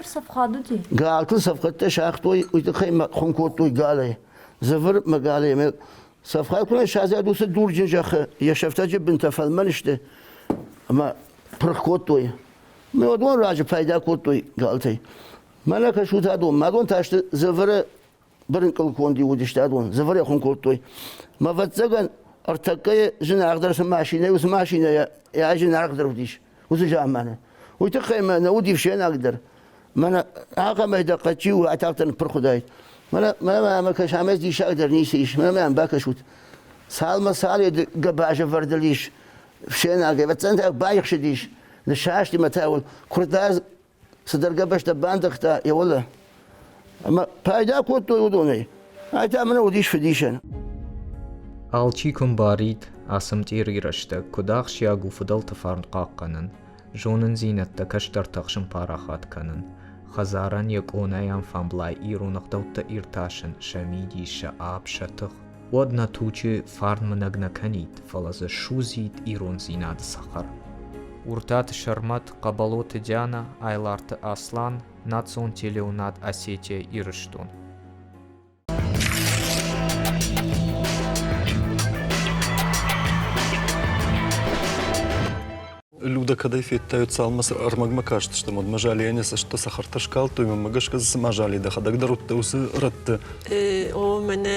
Галтыл цӕфхӕдтӕ сагътой, уый тыххӕй мӕ хуым кодтой галӕй. Дзывыр мӕ галӕй. Цӕфхад куы нӕ сазад уыцы дурджын зӕххы, йӕ сӕфтӕджы бынтӕ фӕлмӕн сты ӕмӕ пырх кодтой. Уыдон раджы пайда кодтой галтӕй. Мӕнӕ кӕсут адон, адон та сты дзывыры бырынкъыл конд уыдысты адон, дзывырӕй хуым кодтой. Мӕ ӕвӕццӕгӕн, ӕртӕккӕйы зынаргъдӕр цы машинӕ, уыцы машинӕйӕ йӕ зынаргъдӕр уыдис уыцы заманы. Уый тыххӕй мӕ нӕ уыди фсӕйнаг дӕр. Мӕнӕ ахӕмӕй дӕ хъӕдчи у, атагъддӕр ныппырх уыдаид. Мӕнӕ мӕнӕ мӕ кӕс, амӕ диссаг дӕр ницы ис. Мӕнӕ мӕм бакӕсут. Цалмӕ цал гӕбазы ӕвӕрдыл ис фсӕйнаг, ӕвӕццӕгӕн та баихсыдис, ныссасти мӕ та куырдадз цыдӕр гӕбӕзтӕ бандӕгъта йӕ уӕлӕ. Ӕмӕ пайда кодтой уыдонӕй. Ай та мӕнӕ уыдис фыдисӕн. Алчи куы мбарид, ацы мтъерыйы рӕстӕг куыд ахсджиаг у фыдӕлты фарн хъахъхъӕнын, зонындзинӕдтӕ кӕстӕрты ӕхсӕн парахат кӕнын, хӕдзарӕн йӕ къонайы амфамблай ирон ӕгъдӕуттӕ иртасын, сӕ мидис, сӕ апп, сӕ тых, уӕд нӕ туджы фарн мынӕг нӕ кӕнид, фӕлӕ дзы судзид ирондзинады цӕхӕр. Уртаты Сӕрмӕт, Хъӕбӕлоты Диана, Айларты Аслан, национ телеуынад Осетия-Ирыстон. Люда кӕдӕй федтай, цалынмӕ ӕрмӕгмӕ кастыстӕм, уӕдмӕ Жалейӕн йӕ цӕстытӕ цӕхӕртӕ скалдтой, мӕнмӕ гӕсгӕ дзы цыма Жале дӕхӕдӕг дӕр уыдтӕ уыцы рӕтты. О, мӕнӕ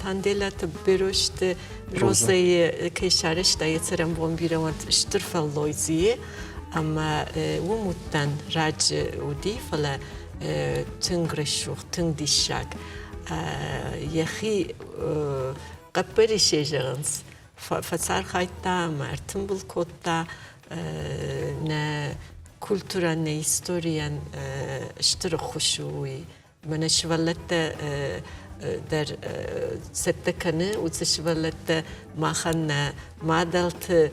Танделаты Берозты Розӕйы кӕй сарӕзта йӕ цӕрӕнбон бирӕ уӕд стыр фӕллойдзийы ӕмӕ уым уыдтӕн раджы уыди, фӕлӕ тынг рӕсугъд, тынг диссаг. Йӕхи хъӕппӕрисӕй зӕгъынц, фӕцархайдта ӕмӕ ӕртымбыл кодта нӕ культурӕн, нӕ историйӕн стыр ӕххуыс у уый. Мӕнӕ сывӕллӕттӕ дӕр цӕттӕ кӕны, уыцы сывӕллӕттӕ махӕн нӕ мадӕлты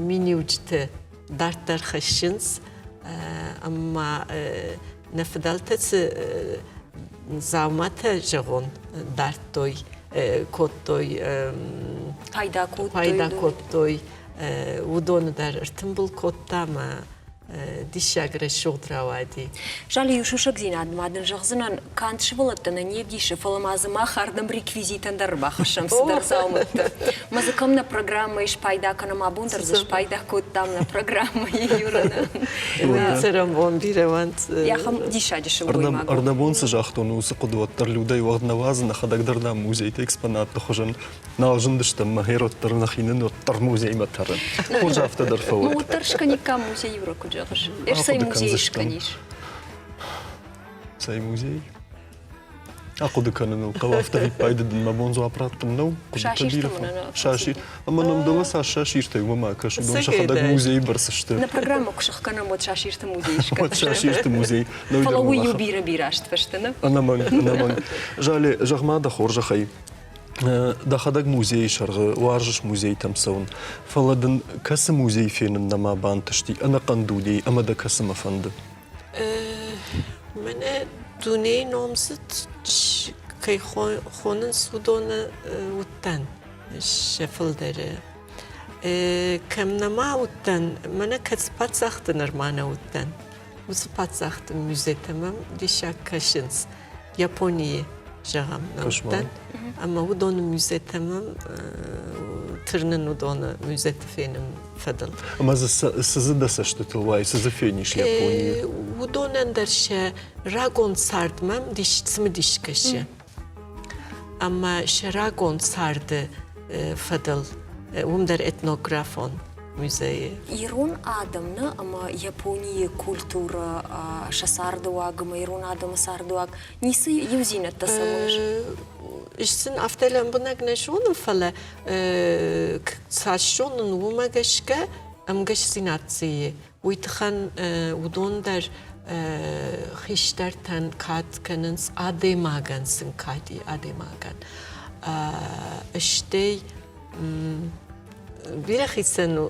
миниуджыты дарддӕр хӕссынц ӕмӕ нӕ фыдӕлтӕ цы дзауматӕ зӕгъон дардтой, кодтой, пайда кодтой, уыдоны дӕр ӕртымбыл кодта ӕмӕ диссаг рӕсугъд рауади. Жаль, иу сусӕгдзинад ма дын зӕгъдзынӕн, канд сывӕллӕттӕ нӕ не вдисы, фӕлӕ ма дзы мах ардӕм реквизитӕн дӕр ӕрбахӕссӕм цыдӕр дзаумӕттӕ. Мӕ дзы кӕм нӕ программӕйы спайда кӕнӕм, абон дӕр дзы спайда кодтам нӕ программӕйы Юраны. Цӕрӕнбон бирӕ уӕнт. Ахӕм диссаджы сылгоймаг. Ӕрдӕбон цы загътон, уыцы хъуыды уӕддӕр Людӕй уӕгъд нӕ уадзы, нӕхӕдӕг дӕр дам музейты экспонатты хуызӕн нал зындыстӕм мӕ хероддӕр нӕхи нын уӕддӕр музеймӕ тӕры. Хорз афтӕ дӕр фӕуӕд. Уӕддӕр скӕниккам музей Юра, куыд зӕгъыс? Ӕрцӕй музей скӕнис. Цӕй музей? Ахъуыды кӕныныл хъӕуы афтӕ виппайды дын мӕ бон дзуапп раттын нӕу. Хъуыдытӕ бирӕ сасир. Ӕмӕ нӕм дӕлӕ цас сасиртӕй уымӕ ма кӕс, уыдон сӕхӕдӕг музейы бӕрц сты. Нӕ программӕ куы сӕхгӕнӕм, уӕд сасирты музей скӕнӕм. Уӕд сасирты музей. Фӕлӕ уый иу бирӕ-бирӕ азты фӕстӕ, нӕ? Ӕнӕмӕнг, ӕнӕмӕнг. Жале, зӕгъ-ма дӕ хорзӕхӕй, дӕхӕдӕг музейы сӕргъы уарзыс музейтӕм цӕуын, фӕлӕ дын кӕцы музей фенын нӕма бантысти ӕнӕхъӕн дунейы ӕмӕ дӕ кӕцымӕ фӕнды? Мӕнӕ дунейы номдзыд кӕй хонынц, уыдоны уыдтӕн сӕ фылдӕры. Кӕм нӕма уыдтӕн, мӕнӕ кӕцы паддзахты нырма нӕ уыдтӕн, уыцы паддзахты музейтӕ мӕм диссаг кӕсынц. Японийы, зӕгъӕм, нӕ уыдтӕн. Ӕмӕ уыдоны музейтӕ мӕм тырнын уыдоны музейты фенын фӕдыл. Ӕмӕ дзы цы дзы дӕ цӕстытыл уайы, цы дзы фенис Японийы? Уыдонӕн дӕр сӕ рагон цард мӕм цымыдис кӕсы. Ӕмӕ сӕ рагон царды фӕдыл уым дӕр этнографон музейы. Ирон адӕм нӕ ӕмӕ Японийы культурӕ, сӕ цардыуаг ӕмӕ ирон адӕмы цардыуаг ницы иудзинӕдтӕ цӕуынц? Ис сын афтӕ лӕмбынӕг нӕ зонын, фӕлӕ цас зонын, уымӕ гӕсгӕ ӕмгӕсдзинад цы и, уый тыххӕн уыдон дӕр хистӕртӕн кад кӕнынц, адӕймагӕн сын кад и адӕймагӕн. Стӕй бирӕ хицӕн у,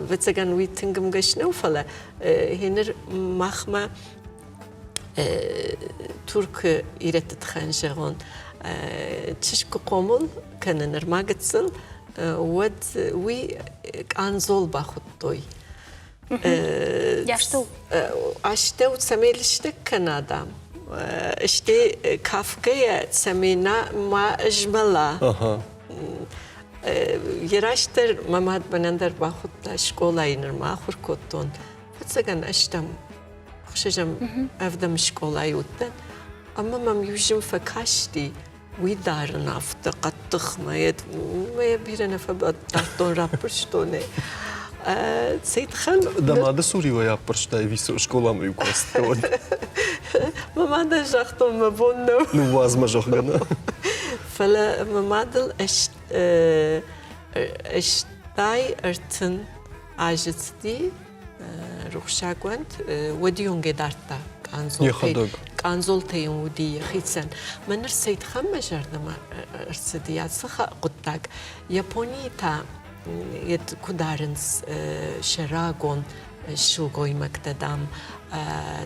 ӕвӕццӕгӕн уый тынг ӕмгӕс нӕу, фӕлӕ гъеныр махмӕ Туркы ирӕтты тыххӕн зӕгъон, чызг куы хъомыл кӕны нырма гыццыл, уӕд уый къандзол бахуыдтой. Астӕу? Астӕу цӕмӕй лыстӕг кӕна, дам. Стӕй кафгӕйӕ цӕмӕй ма змӕла. Йӕ растдӕр мӕ мад мӕнӕн дӕр бахуыдта, скъолайы нырма ахуыр кодтон. Фыццагӕн ӕстӕм, ӕхсӕзӕм, ӕвдӕм скъолайы уыдтӕн. Ӕмӕ мӕм иу зын фӕкасти, уый дӕр ын афтӕ хъӕддых мӕ мӕ бирӕ нӕ фӕбадтон, раппӕрстон ӕй. Цӕй тыххӕн? Дӕ мады цур-иу ӕй аппӕрстай ӕви скъоламӕ-иу куы ацыдтӕ, уӕд? Мӕ мадӕн загътон, мӕ бон нӕу. Ныууадз мӕ, зӕгъгӕ, нӕ? Фӕлӕ мӕ мадыл 38 азы цыди, рухсаг уӕнт, уӕдионгӕ дардта къандзолтӕ йын уыди йӕхицӕн. Мӕ ныр цӕй тыххӕн мӕ зӕрдӕмӕ ӕрцыди ацы хъуыддаг. Японийы та куы дарынц сӕ рагон сылгоймӕгтӕ, дам,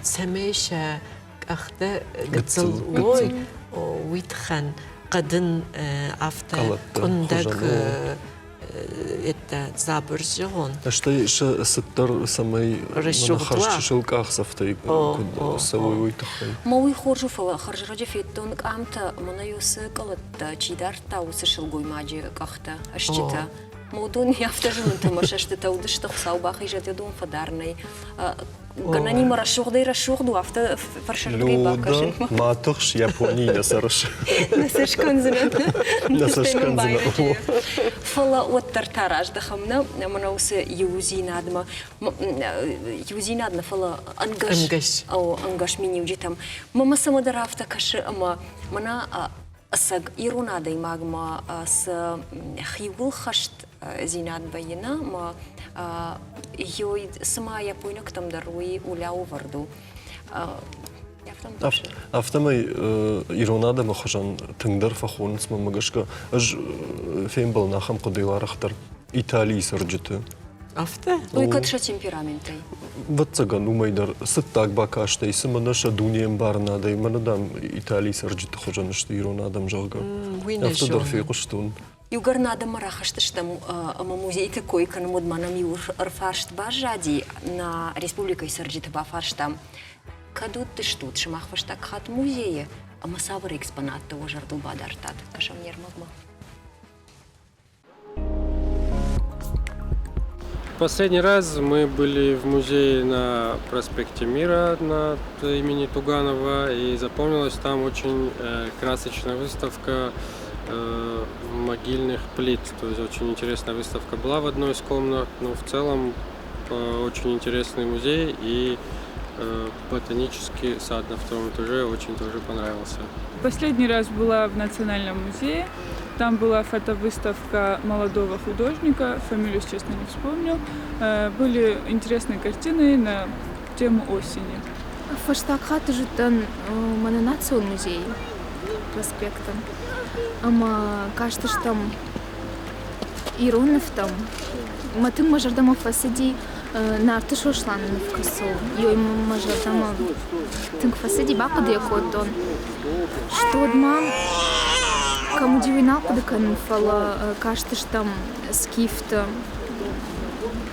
цӕмӕй сӕ къӕхтӕ гыццыл уой, уый тыххӕн хъӕдын афтӕ къуындӕг это дзабыр зӕгъон. Стӕй сӕ цыддӕр цӕмӕй хӕрзчысыл къахдзӕфтӕй куыд цӕуой, уый тыххӕй. Мӕ уый хорз у, фӕлӕ хӕрзрӕджы федтон къамтӕ, мӕнӕ уыцы къӕлӕттӕ чи дардта, уыцы сылгоймаджы къӕхтӕ, ӕсчытӕ. Уыдон афтӕ зылынтӕ мӕ сӕстытӕ уыдысты, Хуыцау бахизӕд уыдон фӕдарынӕй. Гӕнӕнимӕ рӕсугъдӕй рӕсугъд у, афтӕ фӕрсырдыгӕй бакӕсын. Ма тыхс, Японийы нӕ цӕрыс. Нӕ сӕ скӕндзынӕн. Нӕ сӕ скӕндзынӕн. Фӕлӕ уӕддӕр та раздӕхӕм нӕ, мӕнӕ уыцы иудзинадмӕ. Иудзинад нӕ, фӕлӕ ӕнгӕс. Ӕнгӕс миниуджытӕм. Мӕ цӕмӕдӕр афтӕ кӕсы, ӕмӕ мӕнӕ ӕцӕг ирон адӕймагмӕ цы хиуылхӕстдзинад вӕййы нӕ, ӕмӕ цыма япойнӕгтӕм дӕр уый улӕувӕрд у. Афтӕмӕй ирон адӕмы хуызӕн тынгдӕр фӕхонынц, мӕнмӕ гӕсгӕ, ӕз фембӕлын ахӕм хъуыдыйыл арӕхдӕр Италийы цӕрджыты. Афтӕ? Уый кӕд сӕ темпераментӕй? Ӕвӕццӕгӕн, уымӕй дӕр цыддаг бакастӕй, цымӕ нӕ сӕ дунеӕмбарынадӕй, мӕнӕ, дам, Италийы цӕрджыты хуызӕн сты ирон адӕм, зӕгъгӕ. Уый нӕ Афтӕ дӕр фехъуыстон. Иугӕр нӕ адӕммӕ рахызтыстӕм ӕмӕ музейты кой кӕнӕм, уӕд ма нӕм иу ӕрфарст баззади. Нӕ республикӕйы цӕрджыты бафарстам, кӕд уыдыстут сымах фӕстаг хатт музейы ӕмӕ цавӕр экспонаттӕ уӕ зӕрдыл бадардтат? Кӕсӕм не рмӕгмӕ. Последний раз мы были в музее на проспекте Мира на имени Туганова, и запомнилась там очень красочная выставка могильных плит. То есть очень интересная выставка была в одной из комнат, но в целом очень интересный музей и ботанический сад на втором этаже очень тоже понравился. Последний раз была в Национальном музее. Там была фотовыставка молодого художника, фамилию, честно, не вспомню. Были интересные картины на тему осени. Фӕстаг хатт зыдтӕн мӕнӕ национ музей проспекты ӕмӕ кастыстӕм ирон нывтӕм. Мӕ тынг мӕ зӕрдӕмӕ фӕцыди Нарты Сосланы ныв кӕцы у. Ёй мӕ зӕрдӕмӕ тынг фӕцыди, бахъуыды йӕ кодтон. Стод ма кӕм уыди, уый нал хъуыды кӕнын, фӕлӕ кастыстӕм скифты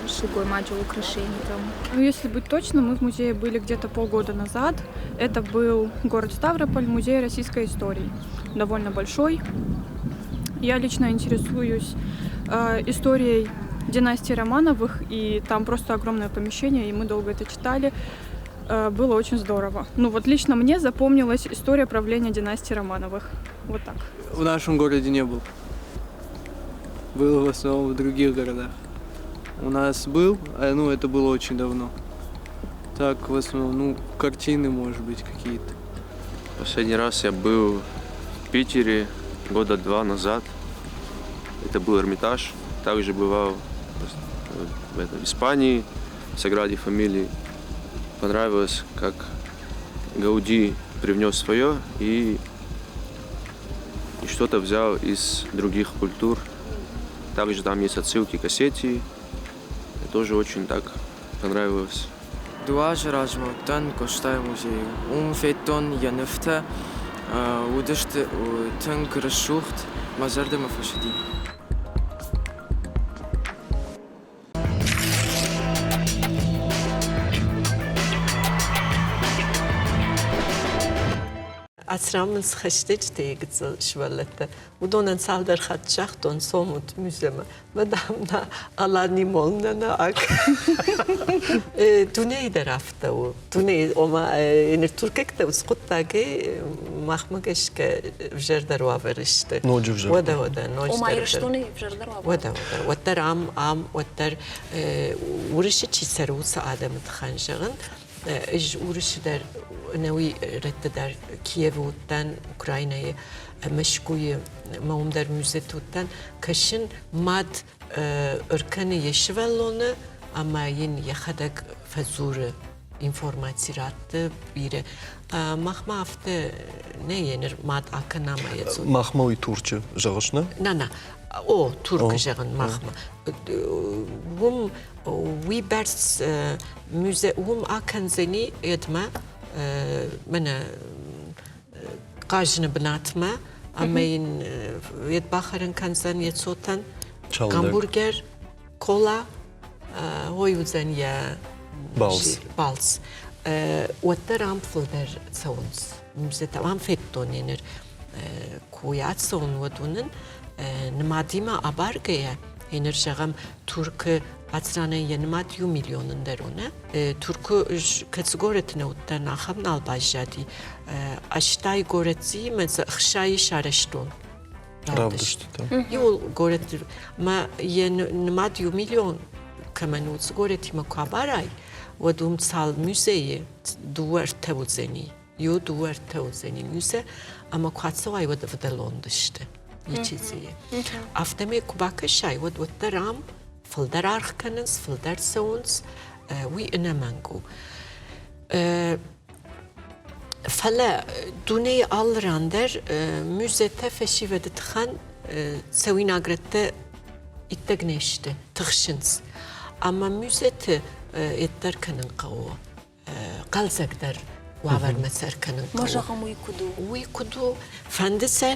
сылгоймаджы украшенитӕм. Ну, если быть точным, мы в музее были где-то полгода назад. Это был город Ставрополь, музей российской истории. Довольно большой. Я лично интересуюсь историей династии Романовых, и там просто огромное помещение, и мы долго это читали. Было очень здорово. Ну вот лично мне запомнилась история правления династии Романовых. Вот так. В нашем городе не был. Был в основном в других городах. У нас был, ну это было очень давно. Так, в основном, ну, картины, может быть, какие-то. Последний раз я был в Питере года два назад. Это был Эрмитаж. Также бывал в, этом, в Испании, в Саграде Фамилии. Понравилось, как Гауди привнес свое и, и что-то взял из других культур. Также там есть отсылки к Осетии. Это тоже очень так понравилось. Дыууӕ азы размӕ уыдтӕн Къостайы музейы. Уым федтон йӕ нывтӕ, уыдысты тынг рӕсугъд, мӕ зӕрдӕмӕ фӕцыди. Ацрам мын цы хӕстӕджытӕ и гыццыл сывӕллӕттӕ, уыдонӕн цалдӕр хатт загътон, цомут музеймӕ. Мадам на Алани молнана ак. Дунейы дӕр афтӕ у. Дунейы, ома, ныр туркӕгтӕ уыцы хъуыддагӕй махмӕ гӕсгӕ ӕвзӕрдӕр уавӕры сты. Ноджы ӕвзӕрдӕр. Уӕдӕ, уӕдӕ, ноджы Ома Ирыстоны ӕвзӕрдӕр уавӕр? Уӕдӕ, уӕдӕ. Уӕддӕр ам, ам, уӕддӕр Уырысы чи цӕры, уыцы адӕмы тыххӕн зӕгъын. Ӕз Уырысы дӕр, ӕнӕуи рӕтты дӕр Киевы уыдтӕн, Украинӕйы, Мӕскуыйы, мӕ уым дӕр музейты уыдтӕн. Кӕсын, мад ӕркӕны йӕ сывӕллоны ӕмӕ йын йӕхӕдӕг фӕдзуры, информаци ратты бирӕ. Махмӕ афтӕ нӕ йӕ ныр мад акӕна ӕмӕ йӕ дзуры. Махмӕ уый Турчы, зӕгъыс, нӕ? Нӕ, нӕ. О, Туркы зӕгъын махмӕ. Уым уый бӕрц музей уым акӕндзӕни йедмӕ мӕнӕ хъазыны бынатмӕ ӕмӕ йын йед бахӕрын кӕндзӕн йӕ цотӕн гамбургер, кола, ой уыдзӕн йӕ балц. Балц. Уӕддӕр ам фылдӕр цӕуынц. Ам федтон ныр куы ацӕуын, уӕд уынын нымадимӕ абаргӕйӕ. Гъеныр зӕгъӕм, Туркы ацранӕн йӕ нымад иу миллионын дӕр у, нӕ? Туркы кӕцы горӕты нӕ уыдтӕн, ахӕм нал баззади. 80 горӕтимӕ дзы 60-ы сарӕзтон. Равдыстытӕ. Иуыл горӕт мӕ йӕ нымад иу миллион кӕмӕн у, уыцы горӕтимӕ куы абарай, уӕд уым цал музейы дыууӕ ӕртӕ уыдзӕни. Иу дыууӕ ӕртӕ уыдзӕни музей, ӕмӕ куы ацӕуай, уӕд ӕвдӕлон сты. Ничи Афтӕмӕй куы бакӕсай, уӕд уӕддӕр ам фылдӕр аргъ кӕнынц, фылдӕр цӕуынц, уый ӕнӕмӕнг у. Фӕлӕ дунейы алы ран дӕр музейтӕ фӕсивӕды тыххӕн цӕуинаг рӕттӕ иттӕг не сты, тыхсынц. Ӕмӕ музейты йеддӕр кӕнын хъӕуы хъӕлдзӕгдӕр уавӕрмӕ сӕ ӕркӕнын хъӕуы. Зӕгъӕм, уый куыд у? Уый куыд у? Фӕнды сӕ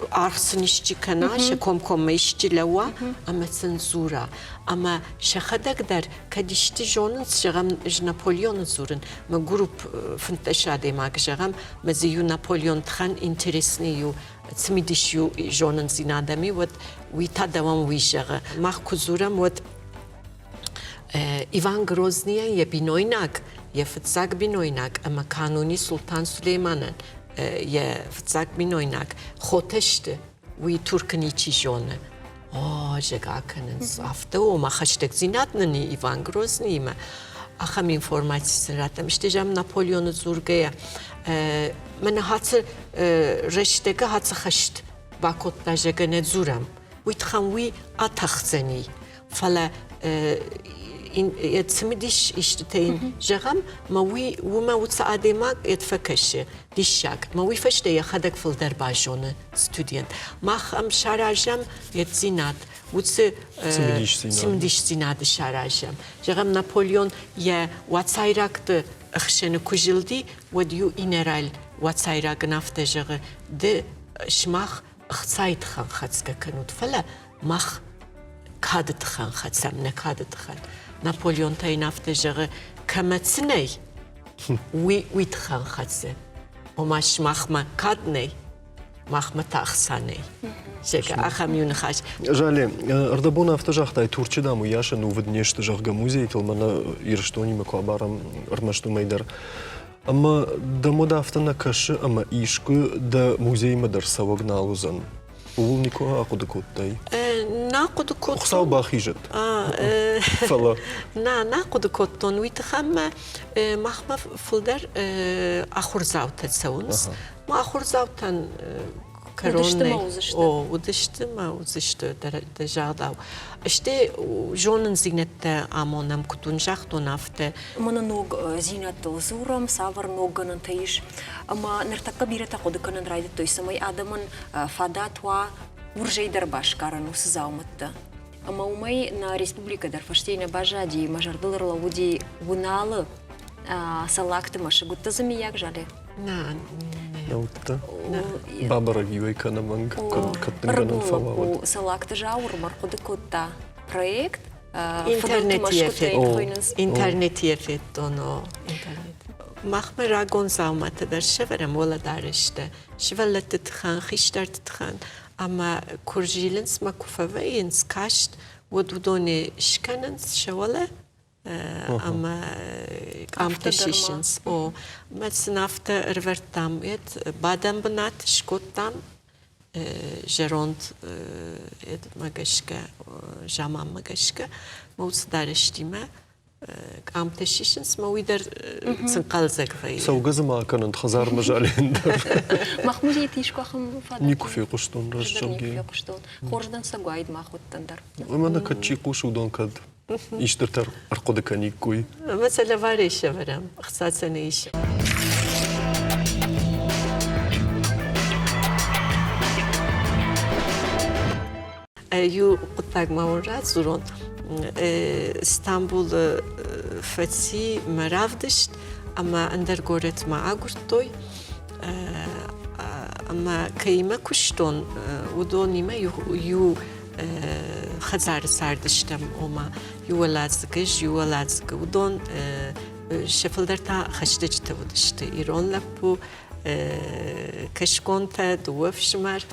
аргъ сын исчи кӕна, сӕ комкоммӕ исчи лӕууа ӕмӕ сын дзура. Ӕмӕ сӕхӕдӕг дӕр кӕд исты зонынц, зӕгъӕм, ӕз Наполеоны дзурын, мӕ групп 15 адӕймаг, зӕгъӕм, мӕ дзы иу Наполеон тыхӕн интересный иу цымыдис иу зонындзинад ӕм и, уӕд уый та дӕуӕн уый зӕгъы. Мах куы дзурӕм, уӕд Иван Грозныйӕн йӕ бинойнаг, йӕ фыццаг бинойнаг ӕмӕ Кануни Султан Сулейманӕн йӕ фыццаг бинойнаг хотӕ сты, уый Туркы ничи зоны. О, зӕгъа кӕнынц, афтӕ ома хӕстӕгдзинад нын и Иван Грозныимӕ. Ахӕм информаци сын раттӕм. Стӕй зӕгъӕм, Наполеоны дзургӕйӕ, мӕнӕ ацы рӕстӕгы ацы хӕст бакодта, зӕгъгӕ, нӕ дзурӕм. Уый тыххӕн уый атӕхдзӕни. Фӕлӕ йӕ цымыдис истытӕ йын зӕгъӕм, мӕ уый уымӕ уыцы адӕймаг йӕд фӕкӕсы диссаг. Мӕ уый фӕстӕ йӕхӕдӕг фылдӕр базоны студент. Мах ӕм саразӕм йеддзинад, уыцы цымыдисдзинады саразӕм. Зӕгъӕм, Наполеон йӕ уацайрӕгты ӕхсӕны куы зылди, уӕд иу инӕрал уацайраг ын афтӕ зӕгъы, ды сымах ӕхцайы тыхӕн хӕцгӕ кӕнут, фӕлӕ мах кады тыхӕн хӕцӕм, нӕ кады тыхӕн. Наполеон та йын афтӕ зӕгъы, кӕмӕ цы нӕй, уый уый тыхӕн хӕцы. Ома сымахмӕ кад нӕй, махмӕ та ӕхца нӕй. Зӕгъгӕ, ахӕм иу ныхас. Жале, ӕрдӕбон афтӕ загътай, Турчы, дам, уыйас ӕнувыд не сты, зӕгъгӕ, музейтыл, мӕнӕ Ирыстонимӕ куы абарӕм, ӕрмӕст уымӕй дӕр. Ӕмӕ дӕм уӕд афтӕ нӕ кӕсы, ӕмӕ искуы дӕ музеймӕ дӕр цӕуӕг нал уыдзӕн? Ууыл никуы ахъуыды кодтай? Нӕ хъуыды кодтон. Хуыцау бахизӕд. Фӕлӕ. Нӕ, нӕ хъуыды кодтон. Уый тыххӕй мӕ махмӕ фылдӕр ахуырдзаутӕ цӕуынц. Мӕ ахуырдзаутӕн кӕрон нӕй. О, уыдысты мӕ уыдзысты дӕ загъдау. Стӕй зонындзинӕдтӕ амонӕм, куыд уын загътон, афтӕ. Мӕнӕ ногдзинӕдтыл дзурӕм, цавӕр ног гӕнӕнтӕ ис. Ӕмӕ ныртӕккӕ бирӕтӕ хъуыды кӕнын райдыдтой, цӕмӕй адӕмӕн фадат уа уырзӕй дӕр басгарын уыцы дзаумӕттӕ. Ӕмӕ уымӕй нӕ республикӕ дӕр фӕстейы нӕ баззади, мӕ зӕрдыл ӕрлӕууыди Уыналы Цӕллагты мӕсыг. Уыдтӕ дзы миййаг зале? Нӕ. Нӕ уыдтӕ? Бабӕрӕг иуӕй кӕнӕ мӕнг кӕд дын гӕнӕн фӕуа, уӕд. Цӕллагты Зауыр ма рхъуыды кодта проект. Интернеты федтон, о, интернет. Махмӕ рагон дзауматӕ дӕр сӕвӕрӕм уӕлӕдарӕстӕ, сывӕллӕтты тыхӕн, хистӕрты тыхӕн. Ӕмӕ куы рзилынц мӕ куы фӕвӕййынц каст, уӕд уыдоны скӕнынц сӕ уӕлӕ ӕмӕ къамтӕ сисынц. О, мӕ сын афтӕ ӕрывӕрдтам, бадӕн бынат скодтам зӕронд мӕ гӕсгӕ, заманмӕ гӕсгӕ, мӕ уыцы дарӕстимӕ къамтӕ сисынц, мӕ уый дӕр сын хъӕлдзӕг вӕййы. Цӕугӕ дзы ма кӕнӕнт хӕдзармӕ зален дӕр. Мах музейты искуы ахӕм фадат? Никуы фехъуыстон, раст зӕгъгӕ. Фехъуыстон. Хорз дӕнцӕг уаид мах уыдтӕн дӕр. Ӕмӕ нӕ кӕд чи хъусы, уыдон кӕд истытӕ ӕрхъуыды кӕниккой. Ӕмӕ сӕ лӕварӕй сӕвӕрӕм, ӕхца сӕ нӕ исӕм. Иу хъуыддаг ма уын радзурон. Стамбулы фӕци мӕ равдыст ӕмӕ ӕндӕр горӕтмӕ агуырдтой. Ӕмӕ кӕимӕ куыстон, уыдонимӕ иу хӕдзары цардыстӕм, ома иу уӕладзыгы ӕз, иу уӕладзыгы уыдон. Сӕ фылдӕр та хӕстӕджытӕ уыдысты. Ирон лӕппу, кӕсгонтӕ, дыууӕ фсымӕр.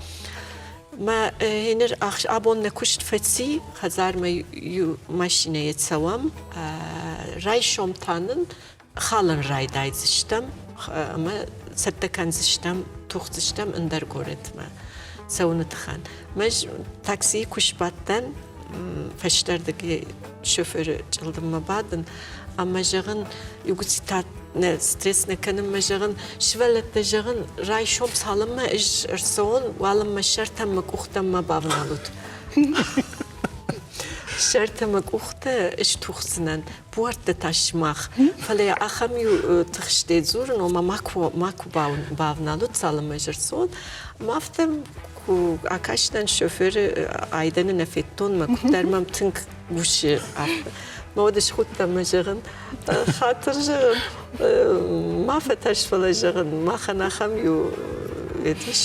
Мӕ гъеныр абон нӕ куыст фӕци, хӕдзармӕ иу машинӕйы цӕуӕм. Райсом та нын халын райдайдзыстӕм ӕмӕ цӕттӕ кӕндзыстӕм, тухдзыстӕм ӕндӕр горӕтмӕ цӕуыны тыххӕн. Мӕ таксийы куы сбадтӕн, фӕстӕрдыгӕй шоферы чъылдыммӕ бадын ӕмӕ зӕгъын, иугуыци та нӕ стресс нӕ кӕнын мӕ зӕгъын, сывӕллӕттӕ зӕгъын, райсом цалынмӕ ӕз ӕрцӕуон, уалынмӕ сӕртӕм мӕ къухтӕм ма бавналут. Сӕртӕ мӕ къухтӕ стухдзынӕн, буӕрттӕ та сымах. Фӕлӕ ахӕм иу тыхстӕй дзурын, ома макуы, макуы бавналут, цалынмӕ ӕз ӕрцӕуон. Ӕмӕ афтӕ куы акастӕн шоферы айдӕны нӕ федтон, мӕ куыддӕр мӕм тынг гусы афтӕ. Мӕ уд схудтӕн мӕ зӕгъын, хатыр зӕгъын, ма фӕтӕрс, фӕлӕ зӕгъын, махӕн ахӕм иу ис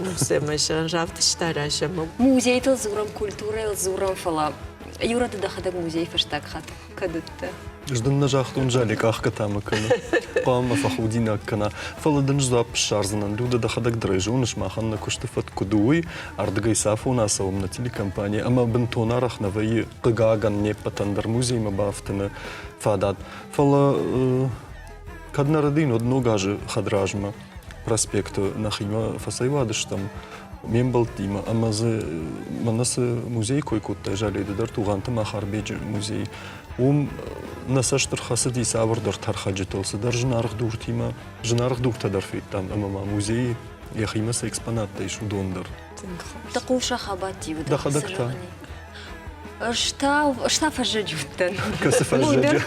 музеймӕ зӕгъын, равдыст аразӕм. Музейтыл дзурӕм, культурӕйыл дзурӕм, фӕлӕ Юра, ды дӕхӕдӕг музейы фӕстаг хатт кӕд уыдтӕ? Ӕз дын нӕ загътон, Жале къахгӕ та мӕ кӕны. Хъуамӕ фӕхудинаг кӕна. Фӕлӕ дын дзуапп ссардзынӕн. Люда, дӕхӕдӕг дӕр ӕй зоныс, махӕн нӕ куысты фӕтк куыд у, уый. Ардыгӕй цафон ацӕуӕм нӕ телекомпанийӕ ӕмӕ бынтон арӕх нӕ вӕййы, хъыгагӕн, не ппӕтӕн дӕр музеймӕ бафтыны фадат. Фӕлӕ кӕд нӕ рӕдийын, уӕд ног азы хӕдразмӕ проспекты нӕхимӕ фӕцӕйуадыстӕм ме мбӕлттимӕ ӕмӕ дзы мӕнӕ цы музей кой кодтай, Жалейды дӕр Тугъанты Махарбеджы музей, уым нӕ цӕст ӕрхӕцыди цавӕрдӕр тӕрхӕджытыл, цыдӕр зынаргъ дуртимӕ. Зынаргъ дуртӕ дӕр федтам ӕмӕ ма музейы йӕхимӕ цы экспонаттӕ ис, уыдон дӕр. Дӕ хъул сах абадти, уыдон Дӕхӕдӕг та? Ӕз та, ӕз та фӕззӕджы уыдтӕн. Кӕцы фӕззӕджы?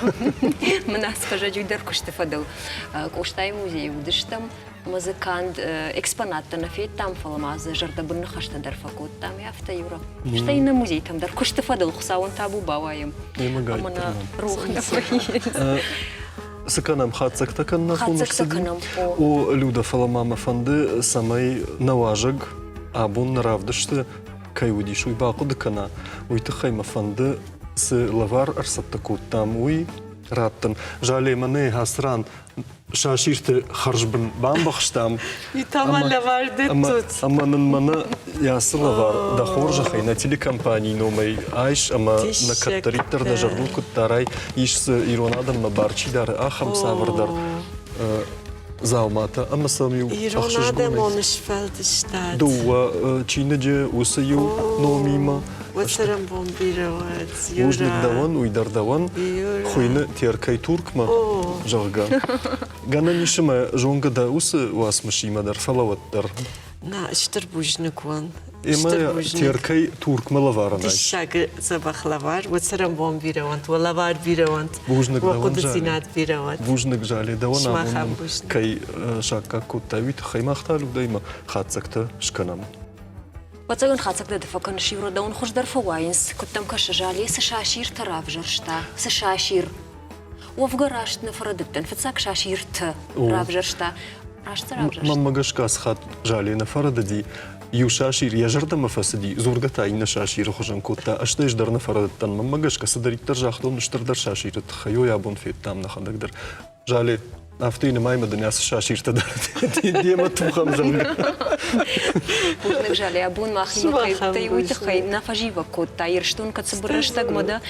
Мын ацы фӕззӕджы дӕр куысты фӕдыл Къостайы музейы уыдыстӕм. Ӕмӕ дзы канд экспонаттӕ нӕ федтам, фӕлӕ ма дзы зӕрдӕбын ныхӕстӕ дӕр фӕкодтам. Афтӕ, Юра. Стӕй нӕ музейтӕм дӕр куысты фӕдыл Хуыцауӕн табу бауайӕм. Ӕмӕ нӕ рох нӕ вӕййынц. Цы кӕнӕм, хатдзӕгтӕ кӕнын афон Хатдзӕгтӕ кӕнӕм. О, Люда, фӕлӕ ма мӕ фӕнды, цӕмӕй нӕ уазӕг абон нӕ равдысты кӕй уыдис, уый бахъуыды кӕна. Уый тыххӕй мӕ фӕнды, цы лӕвар ӕрцӕттӕ кодтам, уый раттын. Жале, мӕнӕ ацы ран сасирты хӕрзбын бамбӕхстам. Ӕмӕ нын мӕнӕ ацы лӕвар дӕ хорзӕхӕй нӕ телекомпанийы номӕй айс ӕмӕ нӕ кӕддӕриддӕр дӕ зӕрдыл куыд дарай, ис дзы ирон адӕммӕ бар чи дары, ахӕм цавӕрдӕр дзауматӕ ӕмӕ сӕм иу Ирон адӕмон сфӕлдыстад. Дыууӕ чиныджы уыцы иу номимӕ. Уӕ цӕрӕнбон бирӕ уӕд. Бузныг дӕуӕн, уый дӕр дӕуӕн. Хуыйны Теркӕй Туркмӕ, зӕгъгӕ. Гӕнӕн ис ӕмӕ зонгӕ дӕ уыцы уацмысимӕ дӕр, фӕлӕ уӕддӕр. На, стыр бузныг уӕн. Ӕмӕ Теркӕй Туркмӕ лӕварӕн айс. Диссаг дзӕбӕх лӕвар. Уӕ цӕрӕнбон бирӕ уӕнт, уӕ лӕвар бирӕ уӕнт. Бузныг уӕ хъуыдыдзинад бирӕ уӕд. Бузныг, Зале, дӕуӕн абон кӕй саккаг кодтай, уый тыххӕй мах та Людӕимӕ хатдзӕгтӕ скӕнӕм. Ӕвӕццӕгӕн хатдзӕгтӕ ды фӕкӕныс, иу дӕуӕн хуыздӕр фӕуайынц. Куыд дӕм кӕсы, Зале цы сасиртӕ равзӕрста, цы сасир? Уӕвгӕ раст нӕ фӕрӕдыдтӕн. Фыццаг сасирты равзӕрста. Раст дзы равзӕрста? Мӕнмӕ гӕсгӕ ацы хатт Зале нӕ фӕрӕдыди. Иу сасир йӕ зӕрдӕмӕ фӕцыди, дзургӕ та иннӕ сасиры хуызӕн кодта. Ӕз ӕз дӕр нӕ фӕрӕдыдтӕн. Мӕнмӕ гӕсгӕ цыдӕриддӕр загътон стырдӕр сасиры тыххӕй, ой, абон федтам нӕхӕдӕг дӕр. Жале, афтӕ нымай мӕ дын ацы сасиртӕ дӕр демӕ тухӕм, зӕгъгӕ. Бузныг, Жале, абон махимӕ кӕй уый тыххӕй нӕ фӕзивӕг кодта. Ирыстон кӕд цыбыр рӕстӕгмӕ дӕ,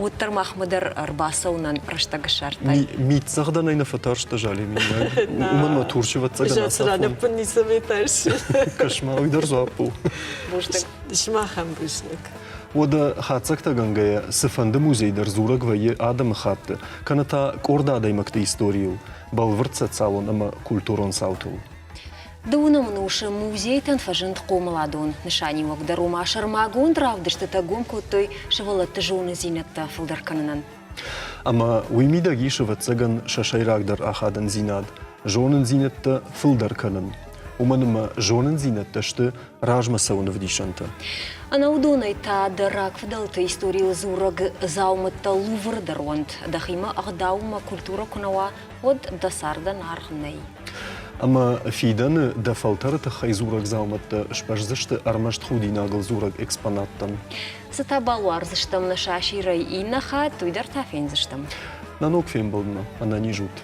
уӕддӕр махмӕ дӕр ӕрбацӕуынӕн рӕстӕг ссардтай. Митдзӕгъдӕнӕй нӕ фӕтарстӕ, Жале, миййаг? Уымӕн мӕ Турчы ӕвӕццӕгӕн ацафон. Ӕппын ницӕмӕй тӕрсы. Кӕс-ма, уый дӕр дзуапп у. Бузныг. Сымахӕн бузныг. Уӕдӕ хатдзӕгтӕгӕнгӕйӕ цыфӕнды музей дӕр дзурӕг вӕййы адӕмыхатты, кӕнӕ та къорд адӕймӕгты историйыл, бӕлвырд социалон ӕмӕ культурон цаутыл. Дыууынӕм ӕнусы музейтӕн фӕзынд хъомыладон нысаниуӕг дӕр, ома сӕрмагонд равдыстытӕ гом кодтой сывӕллӕтты зонындзинӕдтӕ фылдӕр кӕнынӕн. Ӕмӕ уый мидӕг ис, ӕвӕццӕгӕн, сӕ сӕйрагдӕр ахадындзинад – зонындзинӕдтӕ фылдӕр кӕнын. Уымӕн ӕмӕ зонындзинӕдтӕ сты размӕ цӕуыны ӕвдисӕнтӕ. Ӕнӕ уыдонӕй та дӕ рагфыдӕлты историйыл дзурӕг дзаумӕттӕ Лувры дӕр уӕнт. Дӕхимӕ ӕгъдаумӕ культурӕ куы нӕ уа, уӕд дӕ цардӕн аргъ нӕй. Ӕмӕ фидӕны дӕ фӕлтӕры тыххӕй дзурӕг дзаумӕттӕ сбӕздзысты ӕрмӕст худинагыл дзурӕг экспонаттӕн. Цы та балуардзыстӕм нӕ сасирӕй иннӕ хатт, уый дӕр та фендзыстӕм. Нӕ ног фембӕлдмӕ ӕнӕниз ут!